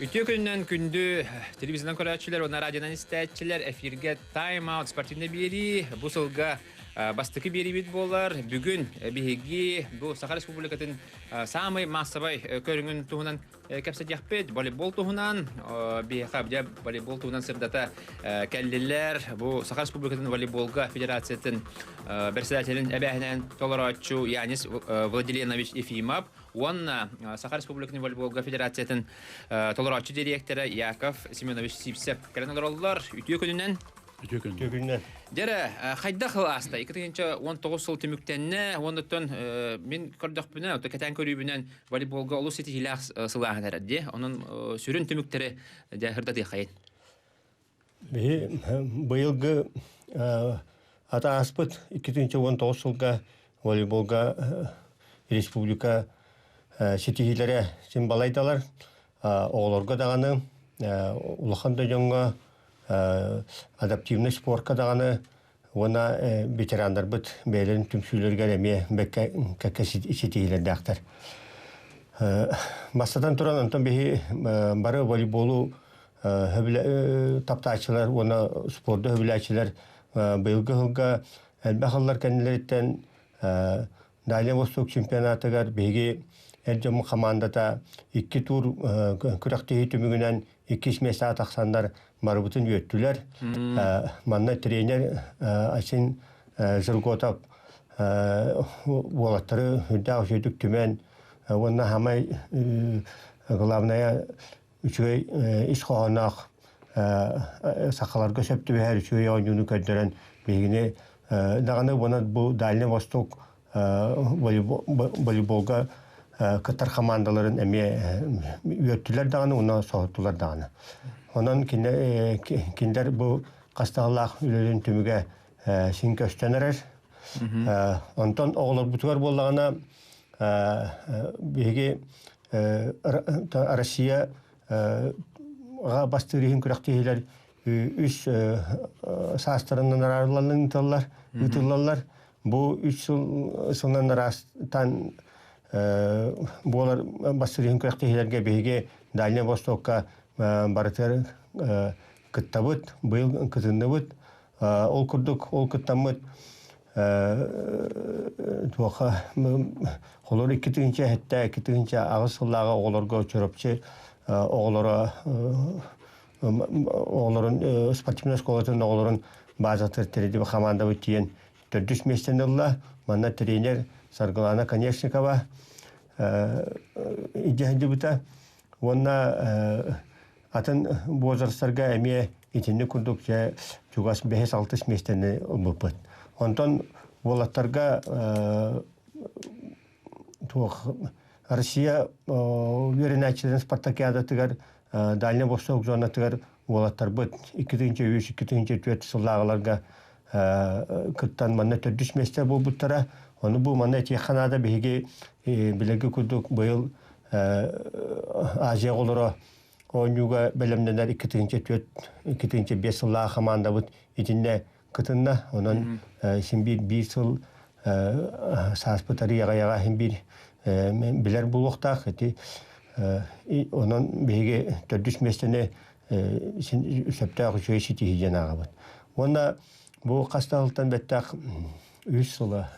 Үтүө күнүнэн күндү телевизорынан көрөөччүлэр уонна радионан истээччилэр, эфиргэ Time Out спортивнай биэрии бу сылга бастакы биэриибит буолар. Бүгүн биһиги бу Саха Республикатын саамай маассабай көрүҥүн туһунан кэпсэтиэхпит. Волейбол туһунан, биһиэхэ дьэ волейбол туһунан сырдата кэллилэр. Бу Саха Республикатын волейболга федерациятын председателин эбээһинэн толорооччу Янис Владиленович Ефимов уонна Саха Республикатын волейболга федерациятын толорооччу дириэктэрэ Яков Семенович Сивцев кэлэн олороллор. Үтүө күнүнэн! Үтүө күнүнэн! Дьэрэ, хайдах ааста? 2019 сыл түмүктэннэ. Оннуттан мин көрдөхпүнэ, кэтээн көрүүбүнэн волейболга олус ситиһиилээх сылааһын эрэр дии. Онон сүрүн түмүктэри дьэ сырдатыаххайын. Биһи быйылгы ата ааспыт 2019 сылга волейболга республика ситиһиилэрэ син балайдалар. Оҕолорго даҕаны, улахан да дьоҥҥо адаптивнай спорка даҕаны уонна ветераннарбыт бэйэлэрин түмсүүлэригэр эмиэ бэккэ кэккэ ситиһиилэрдээхтэр. Бастатан туран, онтон биһи бары волейболу таптааччылар уонна спорду сөбүлээччилэр быйылгы сылга элбэх сыллар кэннилэриттэн Дальний Восток чемпионатыгар биһиги эр дьоммут хамаандата икки тур күрэхтэһии түмүгүнэн иккис миэстэҕэ тахсаннар барыбытын үөттүлэр. Манна тренер Асин Жирготов уолаттары үрдээх үчүгүйдүк түмэн уонна хамай главное үчүгэй ис хоһооноох сахаларга сөп түбэһэр үчүгэй оонньууну көрдөрөн биһигини даҕаны уонна бу Дальний Восток волейболга кыттар хамаандаларын эмиэ үөртүлэр даҕаны уонна соһуттулар даҕаны. Онон кинилэр бу хастаалаах үлэлэрин түмүгэ син көстөн эрэр. Онтон оҕолорбутугар буоллаҕына биһиги Россия бастыыр иһин күрэхтэһиилэр үс саастарынан араарыллан ыытыллар ыытыллаллар. Бу үс сыл сылынан араастан буолар бастыыр иһин күрэхтэһиилэргэ биһиги Дальний Востокка барытыгар кыттабыт, быйыл кытынныбыт. Ол курдук ол кыттаммыт туоха холор 2007, 2008 сыллааҕы оҕолорго Чурапчы оҕолоро оҕолорун спортивнай школатын оҕолорун баазатыгар тэрийдибит хамаандабыт тиийэн төрдүс миэстэни ылла. Манна тренер Саргылана Конечникова илдьэ сылдьыбыта. Уонна атын возрастарга эмиэ итинник курдук дьэ чугас бэһис-алтыс миэстэни ылбыппыт. Онтон уолаттарга туох Россия үөрэнээччилэрин спартакиадатыгар Дальний Восток зонатыгар уолаттарбыт 2003, 2004 сыллааҕыларга кыттан манна төрдүс миэстэ буолбуттара. Ону бу манна этиэххэ наада, биһиги билэргэ курдук быйыл Азия оҕолоро оонньууга бэлэмнэнэр 2004, 2005 сыллаах хамаандабыт итиннэ кытынна. Онон син биир биир сыл сааспыт арыйаҕайаҕа син биир билэр буолуохтаах. Ити онон биһиги төрдүс миэстэни сөптөөх үчүгэй ситиһии диэн ааҕабыт. Уонна бу хас да сылтан бэттэх үс сыла,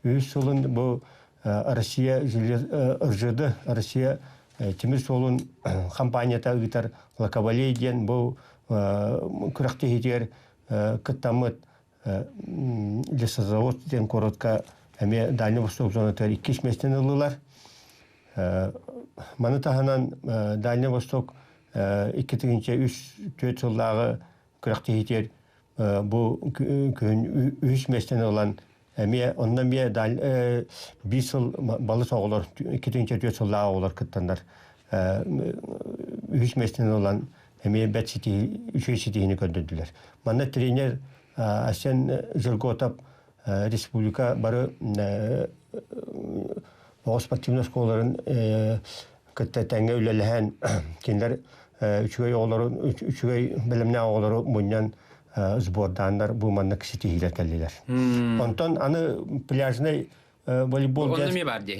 үс сылын бу Россия РЖД, Россия тимир суолун компанията ыытар Локобалей диэн бу күрэхтэһиитигэр кыттаммыт лесозавод диэн куоратка эмиэ Дальний Восток зонатыгар иккис миэстэни ыллылар. Маны таһынан Дальний Восток 2003-4 сыллааҕы күрэхтэһиитигэр бу күһүн үһүс миэстэни ылан эмиэ онно эмиэ биир сыл балыс оҕолор 2004 сыллааҕы оҕолор кыттаннар үһүс миэстэни ылан эмиэ бэрт ситиһии үчүгэй ситиһиини көрдөрдүлэр. Манна тренер Асен Жирготов республика бары оҕо спортивнай школаларын кытта тэҥҥэ үлэлэһэн кинилэр үчүгэй оҕолорун үчүгэй бэлэмнээх оҕолору мунньан сбордааннар бу маннык ситиһиилэр кэллилэр. Онтон аны пляжнай волейбол Онно эмиэ баар дии.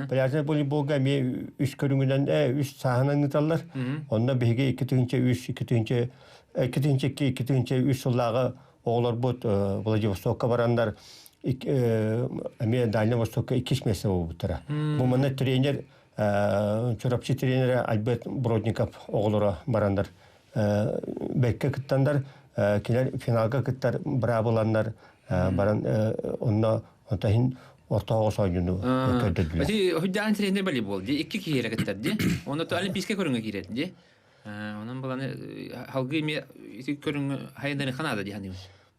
Пляжный волейболга эмиэ үс көрүҥүнэн үс сааһынан ыыталлар. Онно биһиги 2003, 2002, 2003 сыллааҕы оҕолорбут Владивостокка бараннар эмиэ Дальний Востокка иккис место буолбуттара. Бу манна тренер Чурапчы тренерэ Альберт Бродников оҕолоро бараннар бэккэ кыттандар кинилэр финалга кыттар быраабыланнар баран онно онто иһин ортоҕо оонньууну көрдөрдүлэр. Ити худьдаан тренер волейбол ди икки киһиэрэ кыттар ди. Онно то олимпийскай көрүҥҥэ киирэр ди. Онон баланы халгы эми ити көрүҥ хайдары ханаада ди ханыым.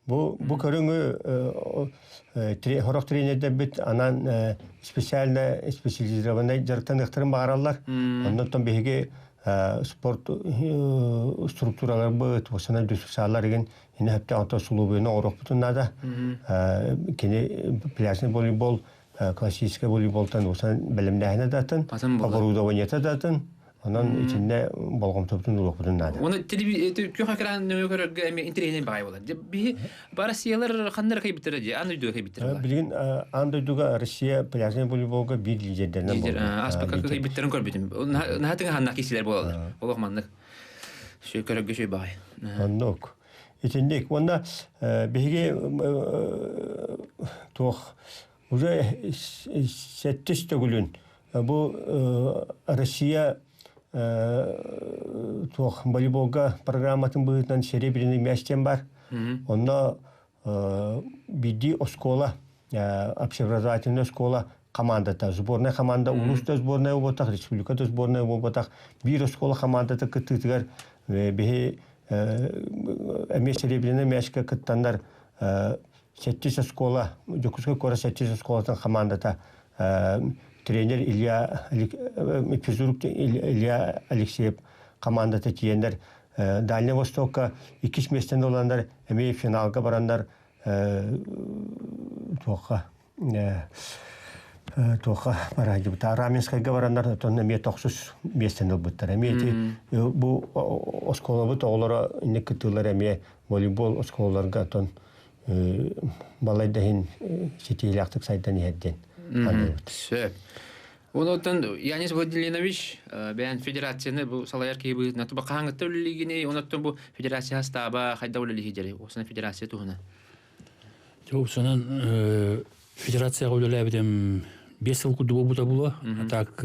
Бу көрүҥү сорох тренердэрбит анаан специально специализированнай дьарыктаныахтарын баҕараллар. Оннуттан биһиги спорт структураларбыт, уосанан дьусусаалар игин ини хөптөөх онтон сулуубуйаны оҥоруохпутун наада. Кини пляжный волейбол, классический волейболтан усан бэлэмнээһинэ да атын, оборудованиета да атын, Онон итиннэ болҕомтобутун уруохпутун наада. Оны күөх экран нөҥүө көрөргө эмиэ интэриэһинэй баҕайы буолар. Биһи Россиялар ханнара кэйбиттэрэ дии, аан дойдуга кэйбиттэрэ. Билигин аан дойдуга Россия пляжный волейболга биир лидердэринэн буолар. Аспакка кэйбиттерин көрбүтүм. Наһаа тыҥаһаннаах киһилэр буолаллар. Олох маннык. Сүй көрөргө сүй баҕай. Оннук. Итинник. Уонна биһиги туох уже сэттис төгүлүн бу Россия туох волейболга программатын быһыытынан серебряный мяч диэн бар. Онно биирдии оскуола общеобразовательная школа командата, сборная команда улуус да сборная буолбатах, республика да сборная буолбатах, биир оскуола командата кыттыытыгар биһи эмиэ серебряный мячка кыттаннар Сэттис оскуола, Дьокуускай куорат сэттис оскуолатын хамаандата тренер Илья физрук Илья Алексеев командата тиийэннэр Дальний Востокка иккис миэстэни ыланнар эмиэ финалга бараннар туохха туохха бараадьыбыта Раменскайга бараннар оттон эмиэ тохсус миэстэни ылбыттар. Эмиэ ити бу оскуолабыт оҕолоро инник кыттыылар эмиэ волейбол оскуолаларга оттон балай да иһин ситиилээхтик сайдан иһэр диэн саныыбыт. Сөп. Онуттан Янис Владимирович бэйэн федерацияны бу салайар киһи быһыытынан туба хаһааҥҥыттан үлэлиигиний, онуттан бу федерация састааба хайда үлэлиһи Осана федерация туһунан. Осанан федерацияға үлэлээбитим 5 сыл курдук буолбута буолуо. А так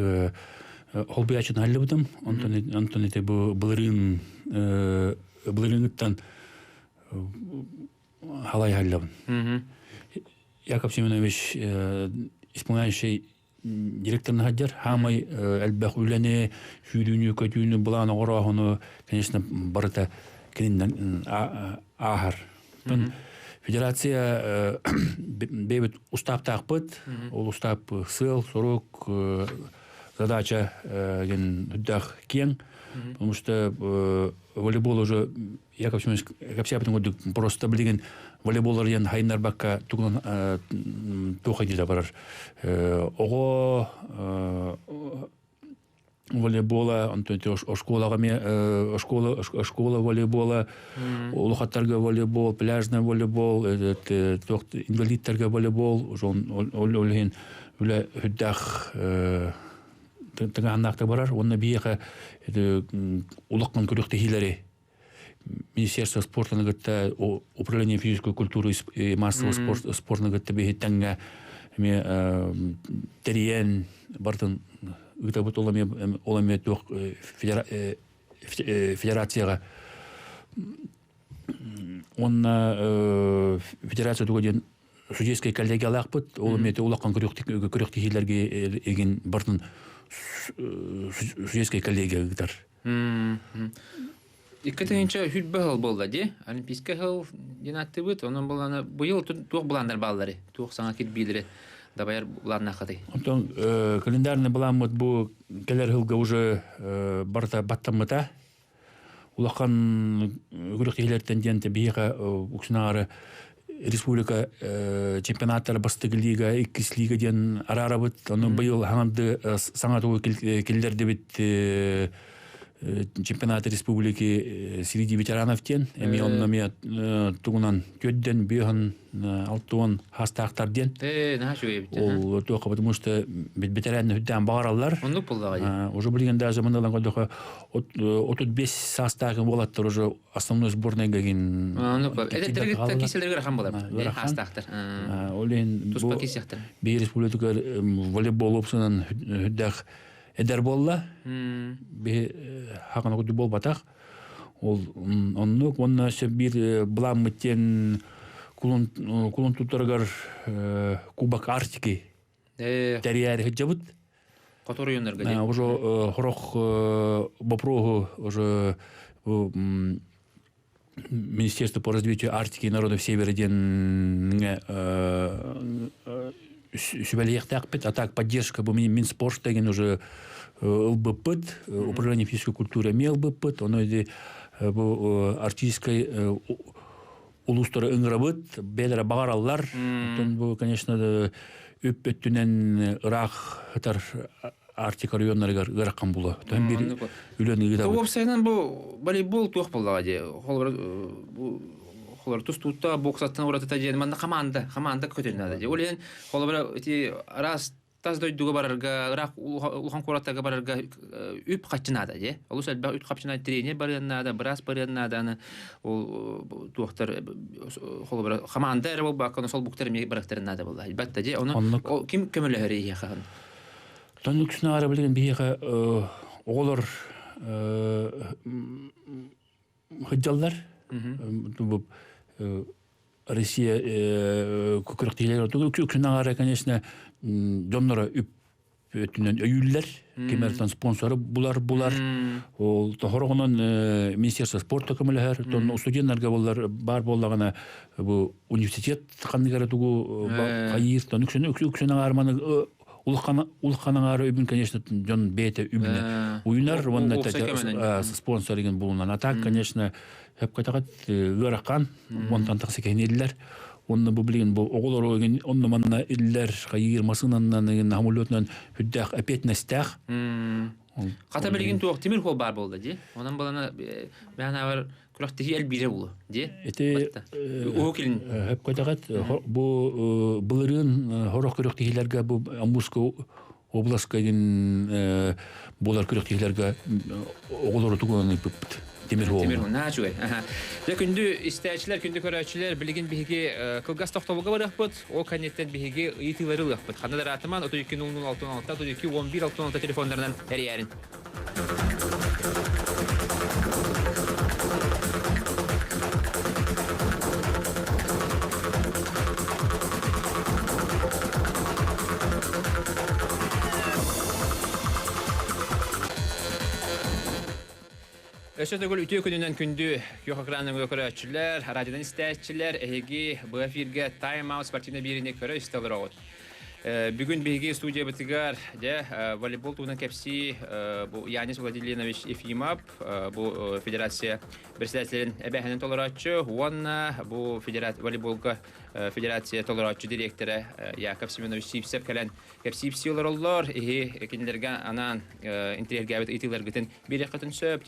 холбуйааччытын халлыбытым. Онтон онтон ити бу былырыын былырыыҥыттан халай халлабын. Яков Семенович исполняющий директорын хаддьар хаамай элбэх үлэни, сүүрүүнү, көтүүнү, былаан оҕорооһуну, конечно, барыта кининнэн ааһар. Федерация бэйбит устааптаахпыт, ол устаап сыал, сорук, задача ген үрдээх киэҥ, потому что волейбол уже Яков Семенович кэпсээбитин курдук просто билигин волейболлар диэн хайыннарбакка тугунан туох идея барар оҕо волейбола онтон школаҕа эмиэ школа школа волейбола улахаттарга волейбол пляжный волейбол туох инвалидтарга волейбол ол иһин үлэ үрдээх тыҥааннаахтык барар уонна биһиэхэ улахан күрэхтэһиилэри Министерство спорта кытта управление физической культуры и массового спорт спортuna кытта биһи тэҥҥэ эмиэ тэрийэн бартын ыытабыт ол эмиэ ол эмиэ туох федерацияҕа уонна федерация туга диэн судейскай коллегиялаахпыт ол эмиэ улахан күрэхтэһиилэргэ игин бартын судейскай коллегия ыытар Икки тыһыынча хүрбэ сыл буолла дии. Олимпийскай сыл диэн ааттыыбыт. Онон булана быйыл туох былааннар бааллары? Туох саҥа кирбиилэри дабайар былааннааххытый? Онтон календарный былааммыт бу кэлэр сылга уже барыта баттаммыта. Улахан күрэхтэһиилэртэн диэн биһиэхэ уксунаары республика чемпионаттара бастакы лига, иккис лига диэн араарабыт. Ону быйыл хаҥанды саҥа тугу киллэрдибит. Чемпионат республики среди ветеранов диэн эмиэ онно эмиэ тугунан түөрдэн бүөһүн алтуон хастаахтар диэн. Наһаа үчүгэй эбит. Ол туохха потому что бэтэрээн үрдээн баҕараллар. Оннук буоллаҕа. Уже билигин даже мындалан көрдөхө 35 саастаах уолаттар уже основной сборныйга гин. Оннук бар. Эдэрдэргэ киселерге ырахан болар. Хастаахтар. Ол иһин туспа кисиэхтэр. Биир республикатыгар волейбол опсунан үрдээх эдэр буолла. Биһи хакана курдук буолбатах. Ол оннук уонна өссө биир былааммыт диэн кулун кулун туттарыгар Кубок Арктики тэрийээри сылдьабыт. Хоту оройуоннарга дии. Уже хорох вопроһу уже Министерство по развитию Арктики и народов Севера диэн сүбэлиэхтээхпит. А так поддержка бу Минспорт деген уже ылбыппыт, управление физической культуры эмиэ ылбыппыт. Ону бу артистскай улуустары ыҥырабыт, бэйэлэрэ баҕараллар. Оттон бу, конечно, үп өттүнэн ыраах ытар Арктика районнарыгар ыарахан була. Тон бир үлэни ыытабыт. Уопсайынан бу волейбол туох буоллаҕа дии. Холобура бу холобура тустуута боксаттан уратыта диэн манна команда команда көтөн наада дии. Ол иһин холобура ити араас тас дойдуга барарга, ыраах улахан куораттарга барарга үп хаччы наада дии. Олус элбэх үп хапчы наада, тренер барыан наада, быраас барыан наада, аны ол туохтар холобура команда эрэ буолбакка, солбуктар эмиэ барыахтарын наада буолла. Батта дии. Ону ким көмөлөһөр эйиэхэ? Тон үксүн аара билигин биһиэхэ оҕолор сылдьаллар. Бу Россия күрэхтэһиилэр үксүн аара, конечно, дьонноро үп өттүнэн өйүүллэр. Кимэртэн спонсоры булар булар. Ол тоһороҕунан Министерство спорта көмөлөһөр. Тон студенттарга буллар бар буоллаҕына бу университет ханныгара тугу хайыыр. Тон үксүн үксүн аарманы улахан аҥаары үбүн, конечно, дьон бэйэтэ үбүнэ уйунар уонна спонсоригин булунан. А так, конечно, хөпкөтөҕөт ыарахан, онтон тахса кэһиниллэр. Онно бу билигин бу оҕолору онно манна иллэр, хайыыр масынаннан, самолетунан үрдээх эпиэтинэстээх. Хата билигин туох тимир хол баар буолла дии. Онон балана бэһанабар күрэхтэһии элбиирэ булу дии. Ити Уһук Илин. Хөпкөтөҕөт бу былырыын хорох күрэхтэһиилэргэ бу Амурскай областка буолар күрэхтэһиилэргэ оҕолору тугунан ыыппыппыт. Тимир Тимир наһаа үчүгэй. Дьэ күндү истээччилэр, күндү көрөөччүлэр, билигин биһиги кылгас тохтобулга барыахпыт. Ол кэнниттэн биһиги ыйытыылары ылыахпыт. Ханна да ыраатыман 32 00 66 32 11 66 телефоннарынан эрийээрин. Өссө төгүл үтүө күнүнэн күндү күөх экраны көрөөччүлэр, радионан истээччилэр, эһиги бу эфиргэ Time Out спортивнай биэриини көрө истэ олороҕут. Бүгүн биһиги студиябытыгар дьэ волейбол туһунан кэпсии бу Янис Владимирович Ефимов бу федерация председателин эбээһинин толорооччу уонна бу волейболга федерация толорооччу дириэктэрэ Яков Семенович Сивцев кэлэн кэпсиипсии олороллор. Иһи кинилэргэ анаан интириэһиргээбит ыйытыыларгытын биэриэххитин сөп.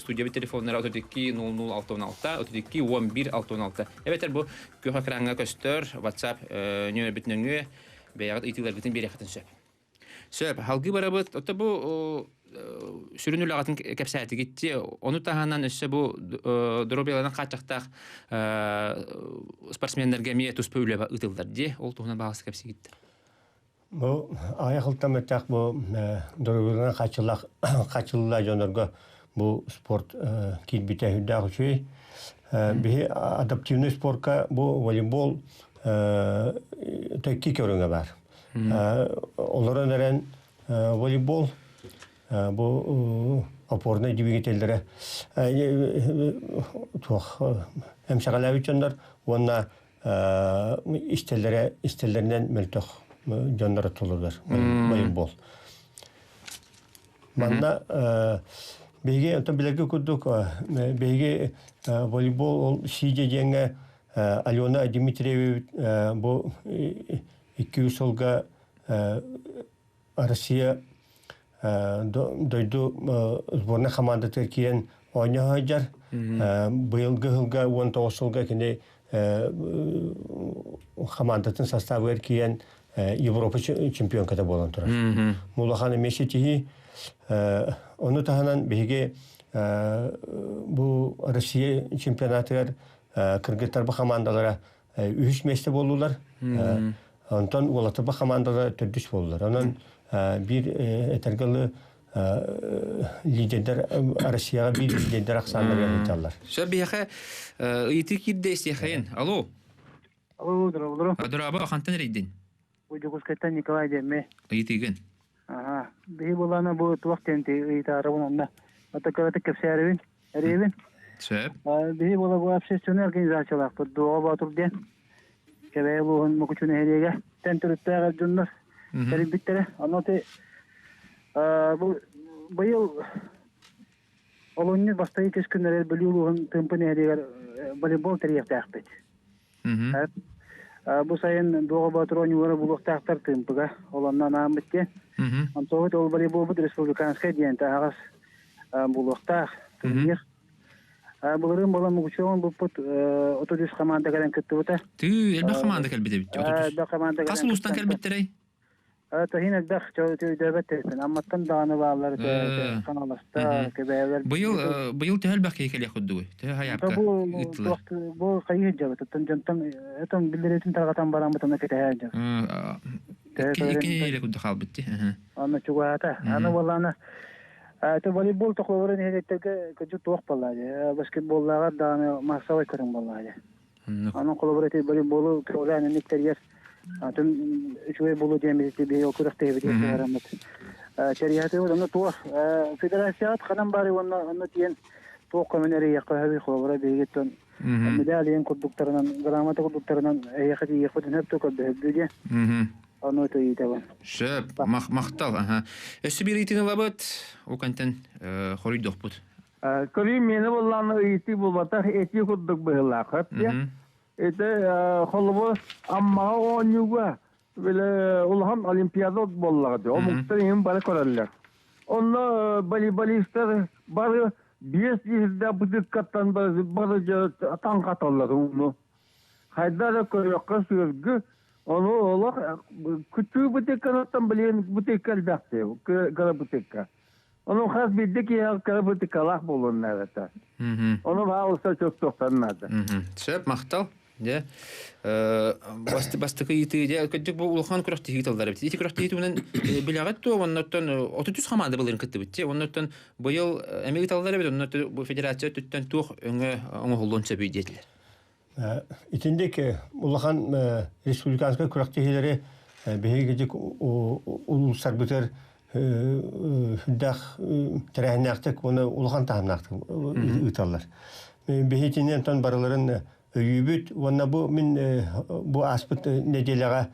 Студиябыт телефоннара 32 00 66 32 11 66. Эбэтэр бу күөх экраҥҥа көстөр WhatsApp нөмербит нөҥүө бэйэҕит ыйытыыларгытын биэриэххитин сөп. Сөп. Халгыы барабыт. Ото бу сүрүн үлэҕитин кэпсээтигит Ону таһынан өссө бу доруобуйаларынан хааччахтаах спортсменнарга эмиэ туспа үлэ ыытыллар дии. Ол туһунан баҕаласта кэпсигит. Бу айахылтан мөттөх бу доруобуйаларынан хааччыллаах хааччыллаа дьоннорго бу спорт киирбитэ үрдээх үчүгэй. Биһи адаптивный спорка бу волейбол тэкки көрүҥэ бар. Олорон эрэн волейбол бу опорнай двигателлэрэ туох эмсэҕэлээбит дьоннор уонна истэллэрэ истэллэринэн мөлтөх дьоннор толорулар волейбол. Манна биһиги онтон билэргэ курдук биһиги волейбол ол сидя диэҥҥэ Алена Дмитриева бу 200 сылга Россия Дойду сборнай хамаандатыгар киирэн оонньоо сылдьар. Быйылгы сылга 19 сылга кини хамаандатын составыгар киирэн Европа чемпионката буолан турар. Улахан эмиэ ситиһии. Ону таһынан биһиги бу Россия чемпионатыгар кыргыттарба хамаандалара үһүс миэстэ буоллулар. Онтон уолаттарба хамаандалара төрдүс буоллулар. Онон биир этэргэ дылы лидердэр Россияҕа биир лидердэр ахсааннарыгар ыыталлар. Сөп биһиэхэ ыйытыы киирдэ истиэхэйин. Алло. Алло, здорово. Дорообо, хантан эрийдин? Бу Дьокуускайтан Николай диэмми. Ыйытыыгын. Аха. Биһи булана бу туох диэн ыйытаарыбын онно. Ата кыратык кэпсээрибин, эрийэбин. Сөп. Биһи була бу общественный организациялаахпыт Дуоҕа Боотур диэн. Кэбээйи улууһун Мукучу нэһилиэгэ тэн төрүттээх дьоннор тэрийбиттэрэ. Ону ти бу быйыл олунньу бастакы кыс күннэригэр Бүлүү улууһун Тыымпы нэһилиэгэр волейбол тэрийиэхтээхпит. Бу сайын Дуоҕа Боотур оонньуулара булуохтаахтар Тыымпыга. Ол онно анааммыт диэн. Онтон ол волейболбут республиканскай диэн таһаҕас булуохтаах турнир. Былырыын буолан Мукучуон буппут 33 команда кэлэн кыттыбыта. Тыы, элбэх команда кэлбит эбит. Элбэх команда Хас улуустан кэлбиттэрэй? Таһин элбэх өйдөөбөт тэрилтэн. Амматтан даҕаны бааллар, Хаҥаласта, Кэбээйилэр. Быйыл быйыл төһө элбэх киһи кэлиэх курдугуй? Төһө хайаапка ыыттылар? Бу хайыы сылдьабыт. Оттон дьонтон этон биллэриитин тарҕатан бараммыт аны кэтэһэ сылдьабыт. Икки нэдиэлэ курдук хаалбыт дии. Аны чугаһаата. Аны буоллаана Это волейбол тохлору нэһилиэктэргэ кыдьык туох буоллаа дии. Баскетболлааҕар даҕаны массовай көрүҥ буоллаа дии. Онон холобур ити волейболу көҕүлээн инник тэрийэр атын үчүгэй буолуо диэн биһиги биһиги ол күрэхтэһиибитигэр сыһыараммыт. Тэрийээтибит онно туох федерацияҕыт ханан баарый уонна онно тиийэн туох көмөнү эрийиэххэ сөбүй холобура биһигиттэн медаль иһин курдуктарынан грамота курдуктарынан эһиэхэ тиийиэхпитин сөп да көрдөһөрдүү диэн Ону ыйытабын. Сөп, махтал. Өссө биир ыйытыыны ылабыт. Ол кэнтэн хоруйдуохпут. Көрүү миэнэ буоллаҕына ыйытыы буолбатах, этии курдук быһыылаах. Ити холобур Аммаҕа оонньууга бile улахан олимпиада буоллаҕа дии. Омуктар иһин бары көрөллөр. Онно волейболистар бары биэс литрдээх бытыыккаттан бары таҥхаталлар ууну. Хайда эрэ көрүөххэ сыаргы, ону олох күтүү бытыыкканаттан билигин бытыыкка элбэхтии, кыра бытыыкка. Ону хас биирдии киһи кыра бытыыккалаах буолуон наада. Ону баалыста чөктүөхтэн наада. Сөп, махтал. Дьэ, бастакы ыйытыы, дьэ, кырдьык бу улахан күрэхтэһии тыллар эбит. Ити күрэхтэһии туһунан билэҕит дуо? Оннуттан 33 хамаанда былырыын кыттыбыт. Оннуттан быйыл эмиэ ыыталлар эбит. Оннуттан бу федерация өттүттэн туох өҥө оҥоһуллуон сөбүй диэтилэр. Итинник улахан республиканскай күрэхтэһиилэри биһиги улуустарбытыгар сүрдээх тэрээһиннээхтик уонна улахан таһымнаахтык ыыталлар. Биһи итинэн онтон барыларын өйүүбүт уонна бу мин бу ааспыт нэдиэлэҕэ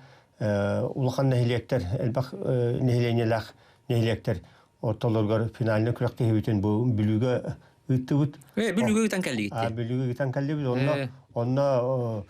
улахан нэһилиэктэр элбэх нэһилиэнньэлээх нэһилиэктэр ортолоругар финальнай күрэхтэһиибитин бу Бүлүүгэ ыыттыбыт. Бүлүүгэ ыытан кэллигит. Бүлүүгэ ыытан кэллибит. Онно онно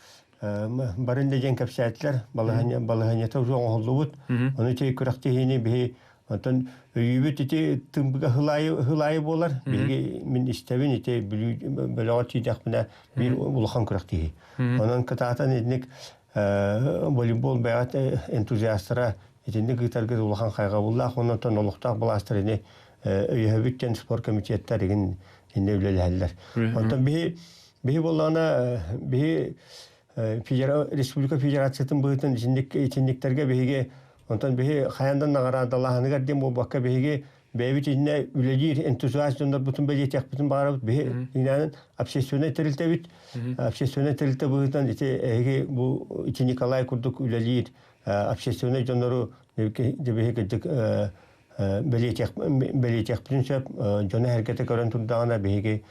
барын да диэн кэпсээтилэр. Балаһыанньата уже оҥоһуллубут. Ону ити күрэхтэһиини биһи онтон өйүүбүт ити тымбыга хылаайы буолар. Биһиги мин истэбин ити Бүлүү бөлөҕөр тиийдэхпинэ биир улахан күрэхтэһии. Онон кытаатан итинник волейбол бэйэҕит энтузиастара итинник ыытаргыт улахан хайҕабыллаах уонна онтон олохтоох былаастар ини өйөһөбүт диэн спорт комитеттар игин инне үлэлэһэллэр. Онтон биһи биһи буоллаҕына биһи республика федерациятын быһыытын итинник итинниктэргэ биһиги онтон биһи хайандан наҕараадалааһыныгар диэн буолбакка биһиги бэйэбит иннэ үлэлиир энтузиаст дьоннорбутун бэлиэтиэхпитин баҕарабыт. Биһи иҥнээнэн общественнай тэрилтэбит. Общественнай тэрилтэ быһыытынан ити эһиги бу ити Николай курдук үлэлиир общественнай дьоннору биһи кырдьык бэлиэтиэхпитин сөп. Дьону эргэтэ көрөн турдаҕына биһиги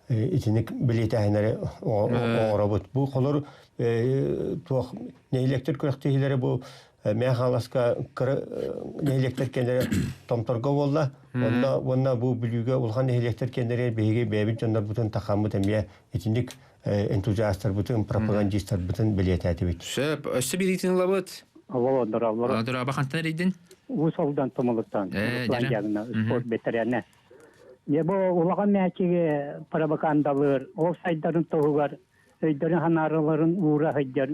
итинник бэлиэтээһиннэри оҥоробут. Бу холор туох нэһилиэктэр күрэхтэһиилэрэ бу Мэҥэ Хаҥаласка кыра нэһилиэктэр кэннэрэ Томторго буолла. Онно уонна бу Бүлүүгэ улахан нэһилиэктэр кэннэрэ биһиги бэйэбит дьоннорбутун тахаммыт эмиэ итинник энтузиастарбытын, пропагандистарбытын бэлиэтээтибит. Сөп, өссө бириитин ылабыт. Алло, дорооболор. Дорообо, хантан эрийдин? Уус Алдан Тумулуттан Руслан Дягна спорт бэтэрээнэ. Дьэ бу улахан мээчиги пропагандалыыр, ол сайдарын туһугар өйдөрүн санаарыларын уура сылдьар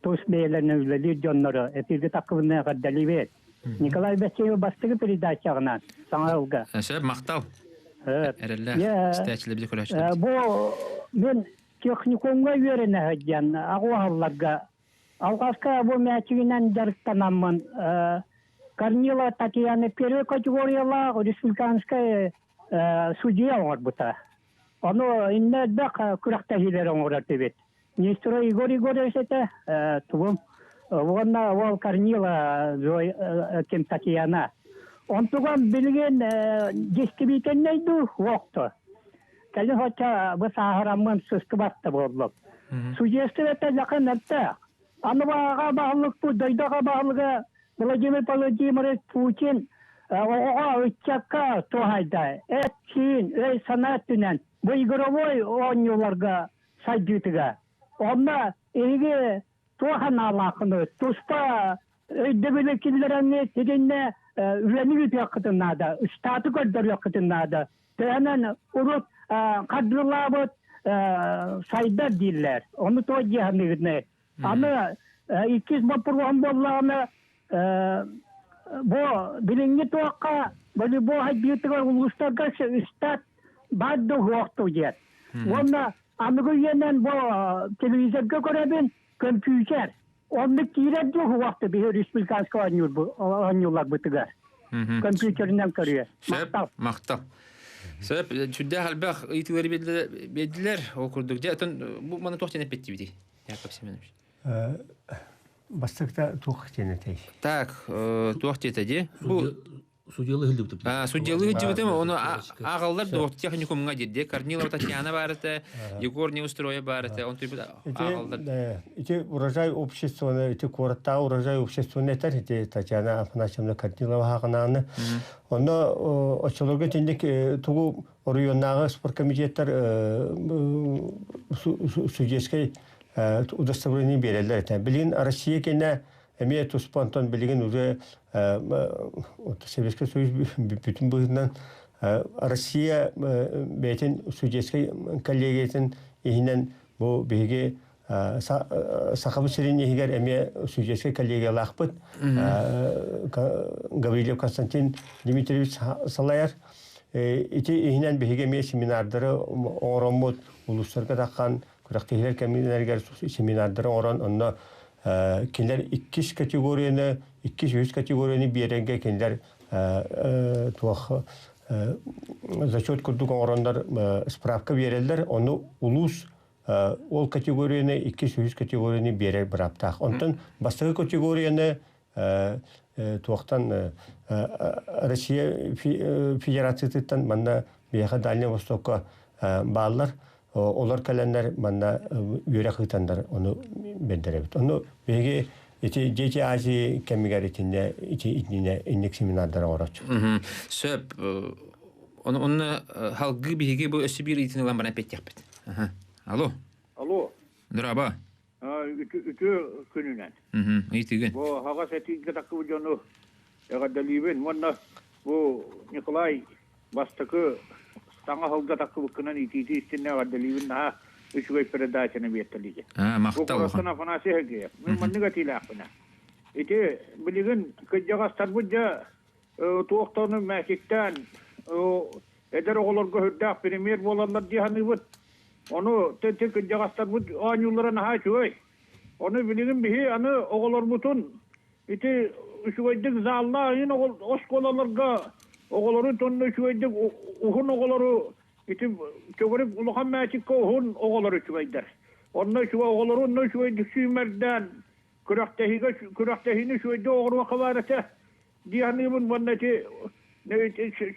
тус бэйэлэринэн үлэлиир дьоннору эпиргэ таккыбына эҕэрдэлиибит. Николай Бэччиев бастакы передачаҕынан саҥа ылга. Сөп, махтал. Эрэллээх истээччилэрбит көрөөччүлэрбит. Бу мен техникумҥа үөрэнэ сылдьан аҕуоһалларга алҕаска бу мээчигинэн дьарыктанаммын Корнила Татьяна первой категориялаах республиканскай судья оҥорбута. Ону иннэ элбэх күрэхтэһиилэри оҥорор этибит. Нестеров Егор Егорович этэ, тугум, уонна уол Корнила ким Татьяна. Онтуган билигин действительнэй дуу уохто. Кэлин хоча бу сааһыраммын сыстыбатта буоллум. Судейство жақын эртээх. Аны бааҕа баһылыкпыт, дойдуга баһылыга Владимир Владимирович Путин оҕоҕо, ыччакка туһайда. Эт-сиин, өй-санаа өттүнэн бу игровой оонньууларга сайдыытыгар. Онно эһиги туох анаалааххыный? Туспа өйдөбүлү киллэрэҥҥит итиннэ үлэни ыытыаххытын наада, штаты көрдөрүөххүтүн наада. Төһөнөн урут хардыылаабыт сайдар дииллэр. Ону туох дии саныыгытный? Аны иккис боппуруоһум буоллаҕына, бу билиҥҥи туохха волейбол хайдыытыгар улуустарга штат баар да уһуохтуу диэн. Уонна аныгы үйэнэн бу телевизорга көрөбүн, көмпүүтэр. Оннук киирэр дуу уһуохту биһи республиканскай оонньууларбытыгар. Компьютеринэн көрүө. Сөп, махтал. Сөп, сүрдээх элбэх ыйытыылары биэрдилэр. Ол курдук. Дьэ, оттон бу маны туох диэн эппиттибитий? Яков Семенович. Бастакта туох диэн этэй? Так, туох диэтэ дии? Бу Судьялыы сылдьыбытым. Судьялыы сылдьыбытым, ону ааҕаллар дуо техникумҥа диир Корнилова Татьяна баар этэ, Егор Неустроев баар этэ, он ааҕаллар. Ити урожай обществоны, ити куораттааҕы урожай обществоны этэр, ити Татьяна Афанасьевна Корнилова хаҕынааны. Онно оччолорго итинник тугу оройуоннааҕы спорткомитеттар судейскай удостоверение биэрэллэр этэ. Билигин Россия кэннэ эмиэ туспа онтон билигин уже Советский Союз бүтүн быһыытынан Россия бэйэтин судейскай коллегиятын иһинэн бу биһиги Сахабыт сирин иһигэр эмиэ судейскай коллегиялаахпыт. Гаврилев Константин Дмитриевич салайар. Ити иһинэн биһиги эмиэ семинардары оҥороммут, улуустарга таххан күрэхтэһиилэр кэмнэригэр семинардары оҥорон, онно кинилэр иккис категорияны, иккис, үһүс категорияны биэрэргэ кинилэр туох зачет курдук оҥороннор справка биэрэллэр. Ону улуус ол категорияны, иккис, үһүс категорияны биэрэр бырааптаах. Онтон бастакы категорияны туохтан Россия Федерациятыттан манна биһиэхэ Дальний Востокка бааллар. Олор кэлэннэр манна үөрэх ыытаннар ону бэрдэрэбит. Ону биһиги ити Дети Азии кэмигэр итиннэ ити итиннэ инник семинардары оҥороччу. Сөп. Оны онно халгыы биһиги бу өссө биир ыйытыыны ылан баран эппиэттиэхпит. Алло. Алло. Драба. Үтүө күнүнэн. Ыйытыгын. Бу хаҕас этиигэ таккыбыт дьону эҕэрдэлиибин уонна бу Николай бастакы саҥа сылга таккыбыккынан итиити истиннэ эҕэрдэлиибин наһаа үчүгэй передачаны биэртэлиигин. Махтал. Бу Курастан Афанасий Сергеев. Мин маннык этиилээхпинэ. Ити билигин кырдьаҕастарбыт дьэ туохтан мээчиктээн эдэр оҕолорго сүрдээх премьер буолаллар дии саныыбыт. Ону ти кырдьаҕастарбыт оонньууллара наһаа үчүгэй. Ону билигин биһи аны оҕолорбутун ити үчүгэйдик залла айын оскуолаларга оҕолору тонно үчүгэйдик уһун оҕолору ити төгүрүк улахан мээчиккэ уһун оҕолор үчүгэйдэр. Онно үчүгэй оҕолору онно үчүгэйдик сүүмэрдээн күрэхтэһиигэ күрэхтэһиини үчүгэйдик оҕоруохха баар этэ. Дии саныыбын уонна ити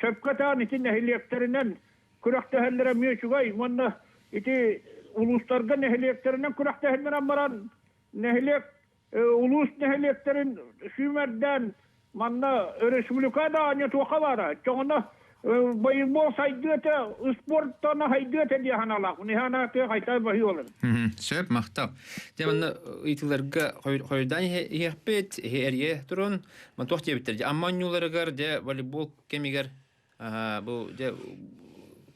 сөпкө таан ити нэһилиэктэринэн күрэхтэһэллэрэ эмиэ үчүгэй уонна ити улуустарга нэһилиэктэринэн күрэхтэһиннэрэн баран нэһилиэк улуус нэһилиэктэрин сүүмэрдээн манна республика да туохха баара чоҕуна. Волейбол сайдыата, спорттан хайдыата диye ханалаах. Нихана тыа хайта баһыы олар. Сөп, махтал. Дьэ, манна ыйытыыларга хойудаан иһиэхпит, эрийэ турун. Ман туох диэбиттэр? Дьэ, Амма оонньууларыгар, дьэ, волейбол кэмигэр бу дьэ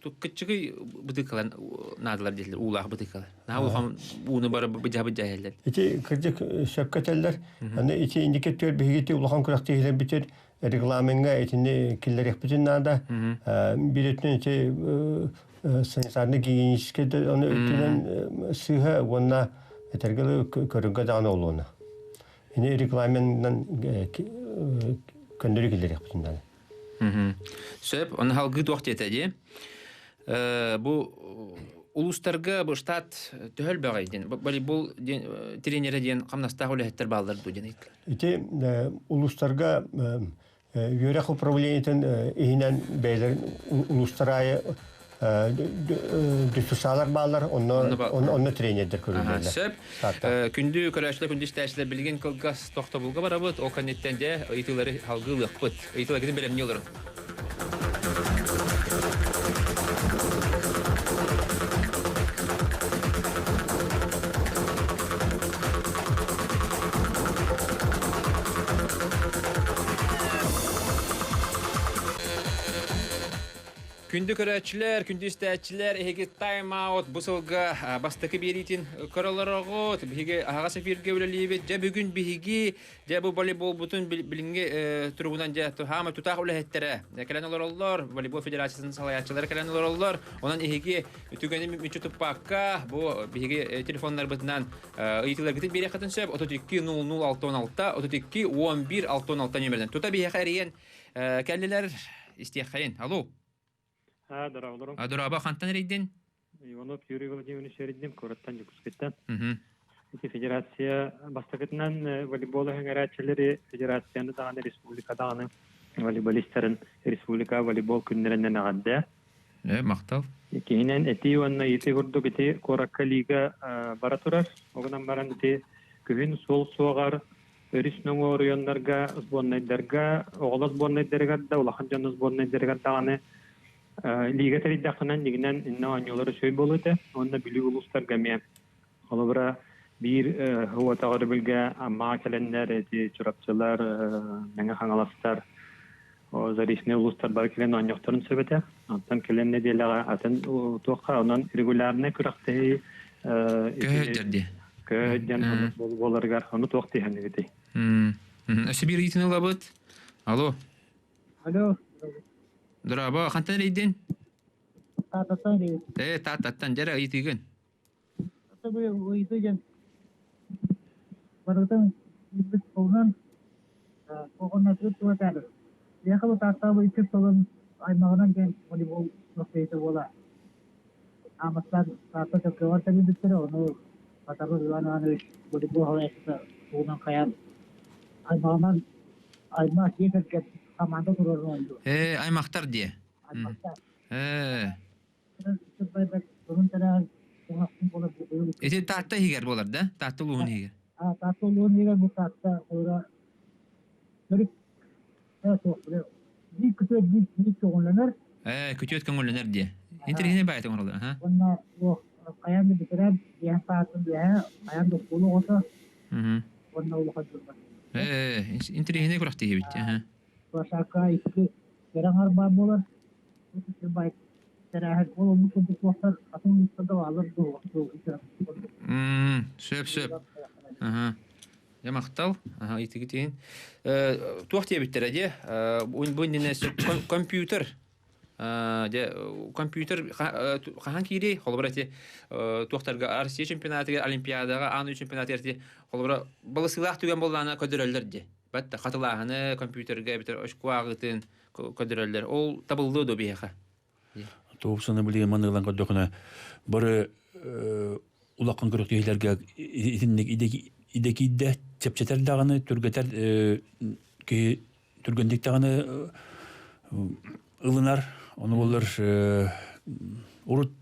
кыччыгый бытыыкалар наадалар диэтилэр, уулаах бытыыкалар. Наһаа улахан ууну бары быдьа-быдьа иһэллэр. Ити кырдьык сөпкө этэллэр. Аны ити индики түөр биһиги улахан күрэхтэһиилэрбитин регламеҥҥа итини киллэриэхпитин наада. Биир өттүнэн ити санитарно-гигиеническэй ону өттүнэн сыыһа уонна этэргэ көрүҥгэ даҕаны олуона. Ини регламенынан көннөрү киллэриэхпитин наада. Сөп, оны халгыы туох диэтэ дии. Бу улуустарга бу штат төһөл бөҕөй диэн волейбол тренерэ диэн хамнастаах үлэһиттэр бааллар дуу диэн ыйыттылар. Ити улуустарга үөрэх управлениетын иһинэн бэйэлэрин улуустар аайы дьуссусаалар бааллар, онно онно тренердэр көрүллэллэр. Сөп. Күндү көрөөччүлэр, күндү истээччилэр билигин кылгас тохтобулга барабыт. Ол кэнниттэн дьэ ыйытыылары салгыы ылыахпыт. Ыйытыыларгытын бэлэмнии олорун. Күндү көрөөччүлэр, күндү истээччилэр, эһиги тайм-аут бу сылга бастакы биэриитин көрө олороҕут. Биһиги аһаҕас эфиргэ үлэлиибит. Дьэ бүгүн биһиги Дьэ бу волейболбутун билиҥҥи туругунан дьэ хаама тутаах үлэһиттэрэ кэлэн олороллор, волейбол федерациятын салайааччылара кэлэн олороллор. Онон эһиги түгэни мүччү туппакка бу биһиги телефоннарбытынан ыйытыыларгытын биэриэххитин сөп. 32 00 66 32 11 66 нүөмэринэн. Тута биһиэхэ эрийэн кэллилэр истиэххэйин. Алло. А, дорооболорум. А, дорообо, хантан эрийдин? Иванов Юрий Владимирович эрийдим, куораттан Дьокуускайтан. Ити федерация бастакытынан волейбол өһөҥөрөөччүлэри федерацияны даҕаны республика даҕаны волейболистарын республика волейбол күннэринэн эҕэрдэ. Э, махтал. Иккиһинэн этии уонна ити курдук ити куоракка лига бара турар. Оҕунан баран ити күһүн суол суоҕар өрүс нөҥүө оройуоннарга сборнайдарга, оҕолор сборнайдарыгар да, улахан дьон сборнайдарыгар даҕаны лига тэрийдэххинэ дьиҥинэн иннэ оонньуулар үчүгэй буолуо этэ. Уонна Бүлүү улуустарга эмиэ. Холобура, биир уотаҕа өрөбүлгэ Аммаҕа кэлэннэр эти Чурапчылар, Мэҥэ Хаҥаластар, Заречнай улуустар бары кэлэн оонньуохтарын сөп этэ. Онтон кэлэн нэдиэлэҕэ атын туохха онон регулярнай күрэхтэһии Көһөйдөр дии. Көһөйдөн буоларыгар ону туох тиһэнигитий? Өссө биир ыйытыыны ылабыт. Алло. Алло. Дорообо, хантан эрийдин? Тааттаттан эрийдим. Э, Тааттаттан дьэрэ ыйытыыгын. Ыйытыы диэн барытын билбит суолунан оҕоннотугар туотаары. Биһиэхэ бу Тааттаҕа иккис сылын аймаҕынан диэн волейбол күрэхтэһиитэ буола Аамастаан Таатта Чөркөөҕөр тэрийбиттэрэ, ону Батаров Иван Иванович волейбол салайааччыта тугунан хайаан аймаҕынан аймах дьиэ кэргэн хамаанда туруоран оонньуур. Ээ, аймахтар диэ. Аймахтар. Ээ. Ити Таатта иһигэр буолар да? Таатта улууһун иһигэр. Таатта улууһун иһигэр бу Таатта холура төрүт суох биир күтүөт биир биир көҥүллэнэр. Ээ, күтүөт көҥүллэнэр диэ. Интэриэһинэй баайытын оҥороллор, аха. Уонна хайаан да бүтэрэн биэһэн саатын биэһэ хайаан да оскуола оҕото уонна улахан дьон. Ээ, интэриэһинэй күрэхтэһиибит, аха. Площадка икки кэрэ аҥар баар буолар. Сөп, сөп. Дьэ, махтал. Ыйытыгытын. Туох диэбиттэрэ дии? Бу иннинэ компьютер. Дьэ, компьютер хаһан киирий? Холобура, ити туохтарга Россия чемпионатыгар, Олимпиадаҕа, аан дойду чемпионатыгар ити холобура балысыылаах түгэн буоллаҕына көрдөрөллөр дии. Бат хатылааһыны компьютерга эбэтэр очко ааҕыытын көрдөрөллөр. Ол табыллыа дуо биһиэхэ? Туопсаны билигин маннык ылан көрдөхүнэ, бары улахан күрэхтэһиилэргэ итинник идэ киирдэ, чэпчэтэр даҕаны, түргэтэр киһи түргэнник даҕаны ылынар. Ону буоллар урут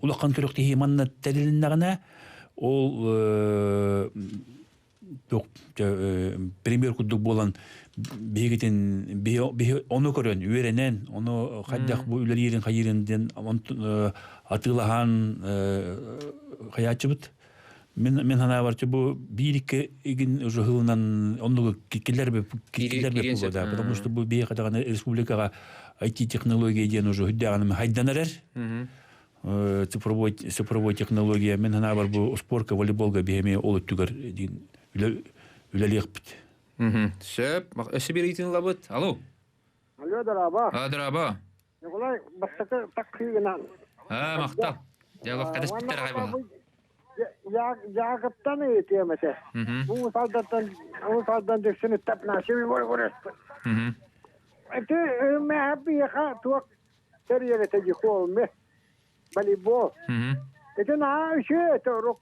улахан күрэхтэһии манна тэрилиннэҕинэ, ол Пример курдук буолан биһигитин биһи ону көрөн үөрэнэн ону хайдах бу үлэлиирин хайыырын диэн атыылаһан хайааччыбыт. Мин санаабар бу биир икки игин уже хылынан оннугу киллер киллер да, потому что бу биһиэхэ даҕаны республикаҕа IT технология диэн уже хүддэҕинэ хайдан эрэр. Цифровой технология мен санаабар бу спорка волейболга биһэми ол өттүгэр үлэлиэхпит. Сөп. Өссө биир ыйытыын ылабыт. Алло. Алло, дорообо. А, дорообо. Николай, бастакы таксыгынан. А, махтал. Диалог кэтэспиттэр аҕай буолла. Жаагыттан ыйытыам этэ. Бу салдаттан, бу салдан дексин иттап нашими бар Эти мэ биэха туох тэрийэр этэ дихуолме волейбол. Ити наһаа үчүгэй этэ урук.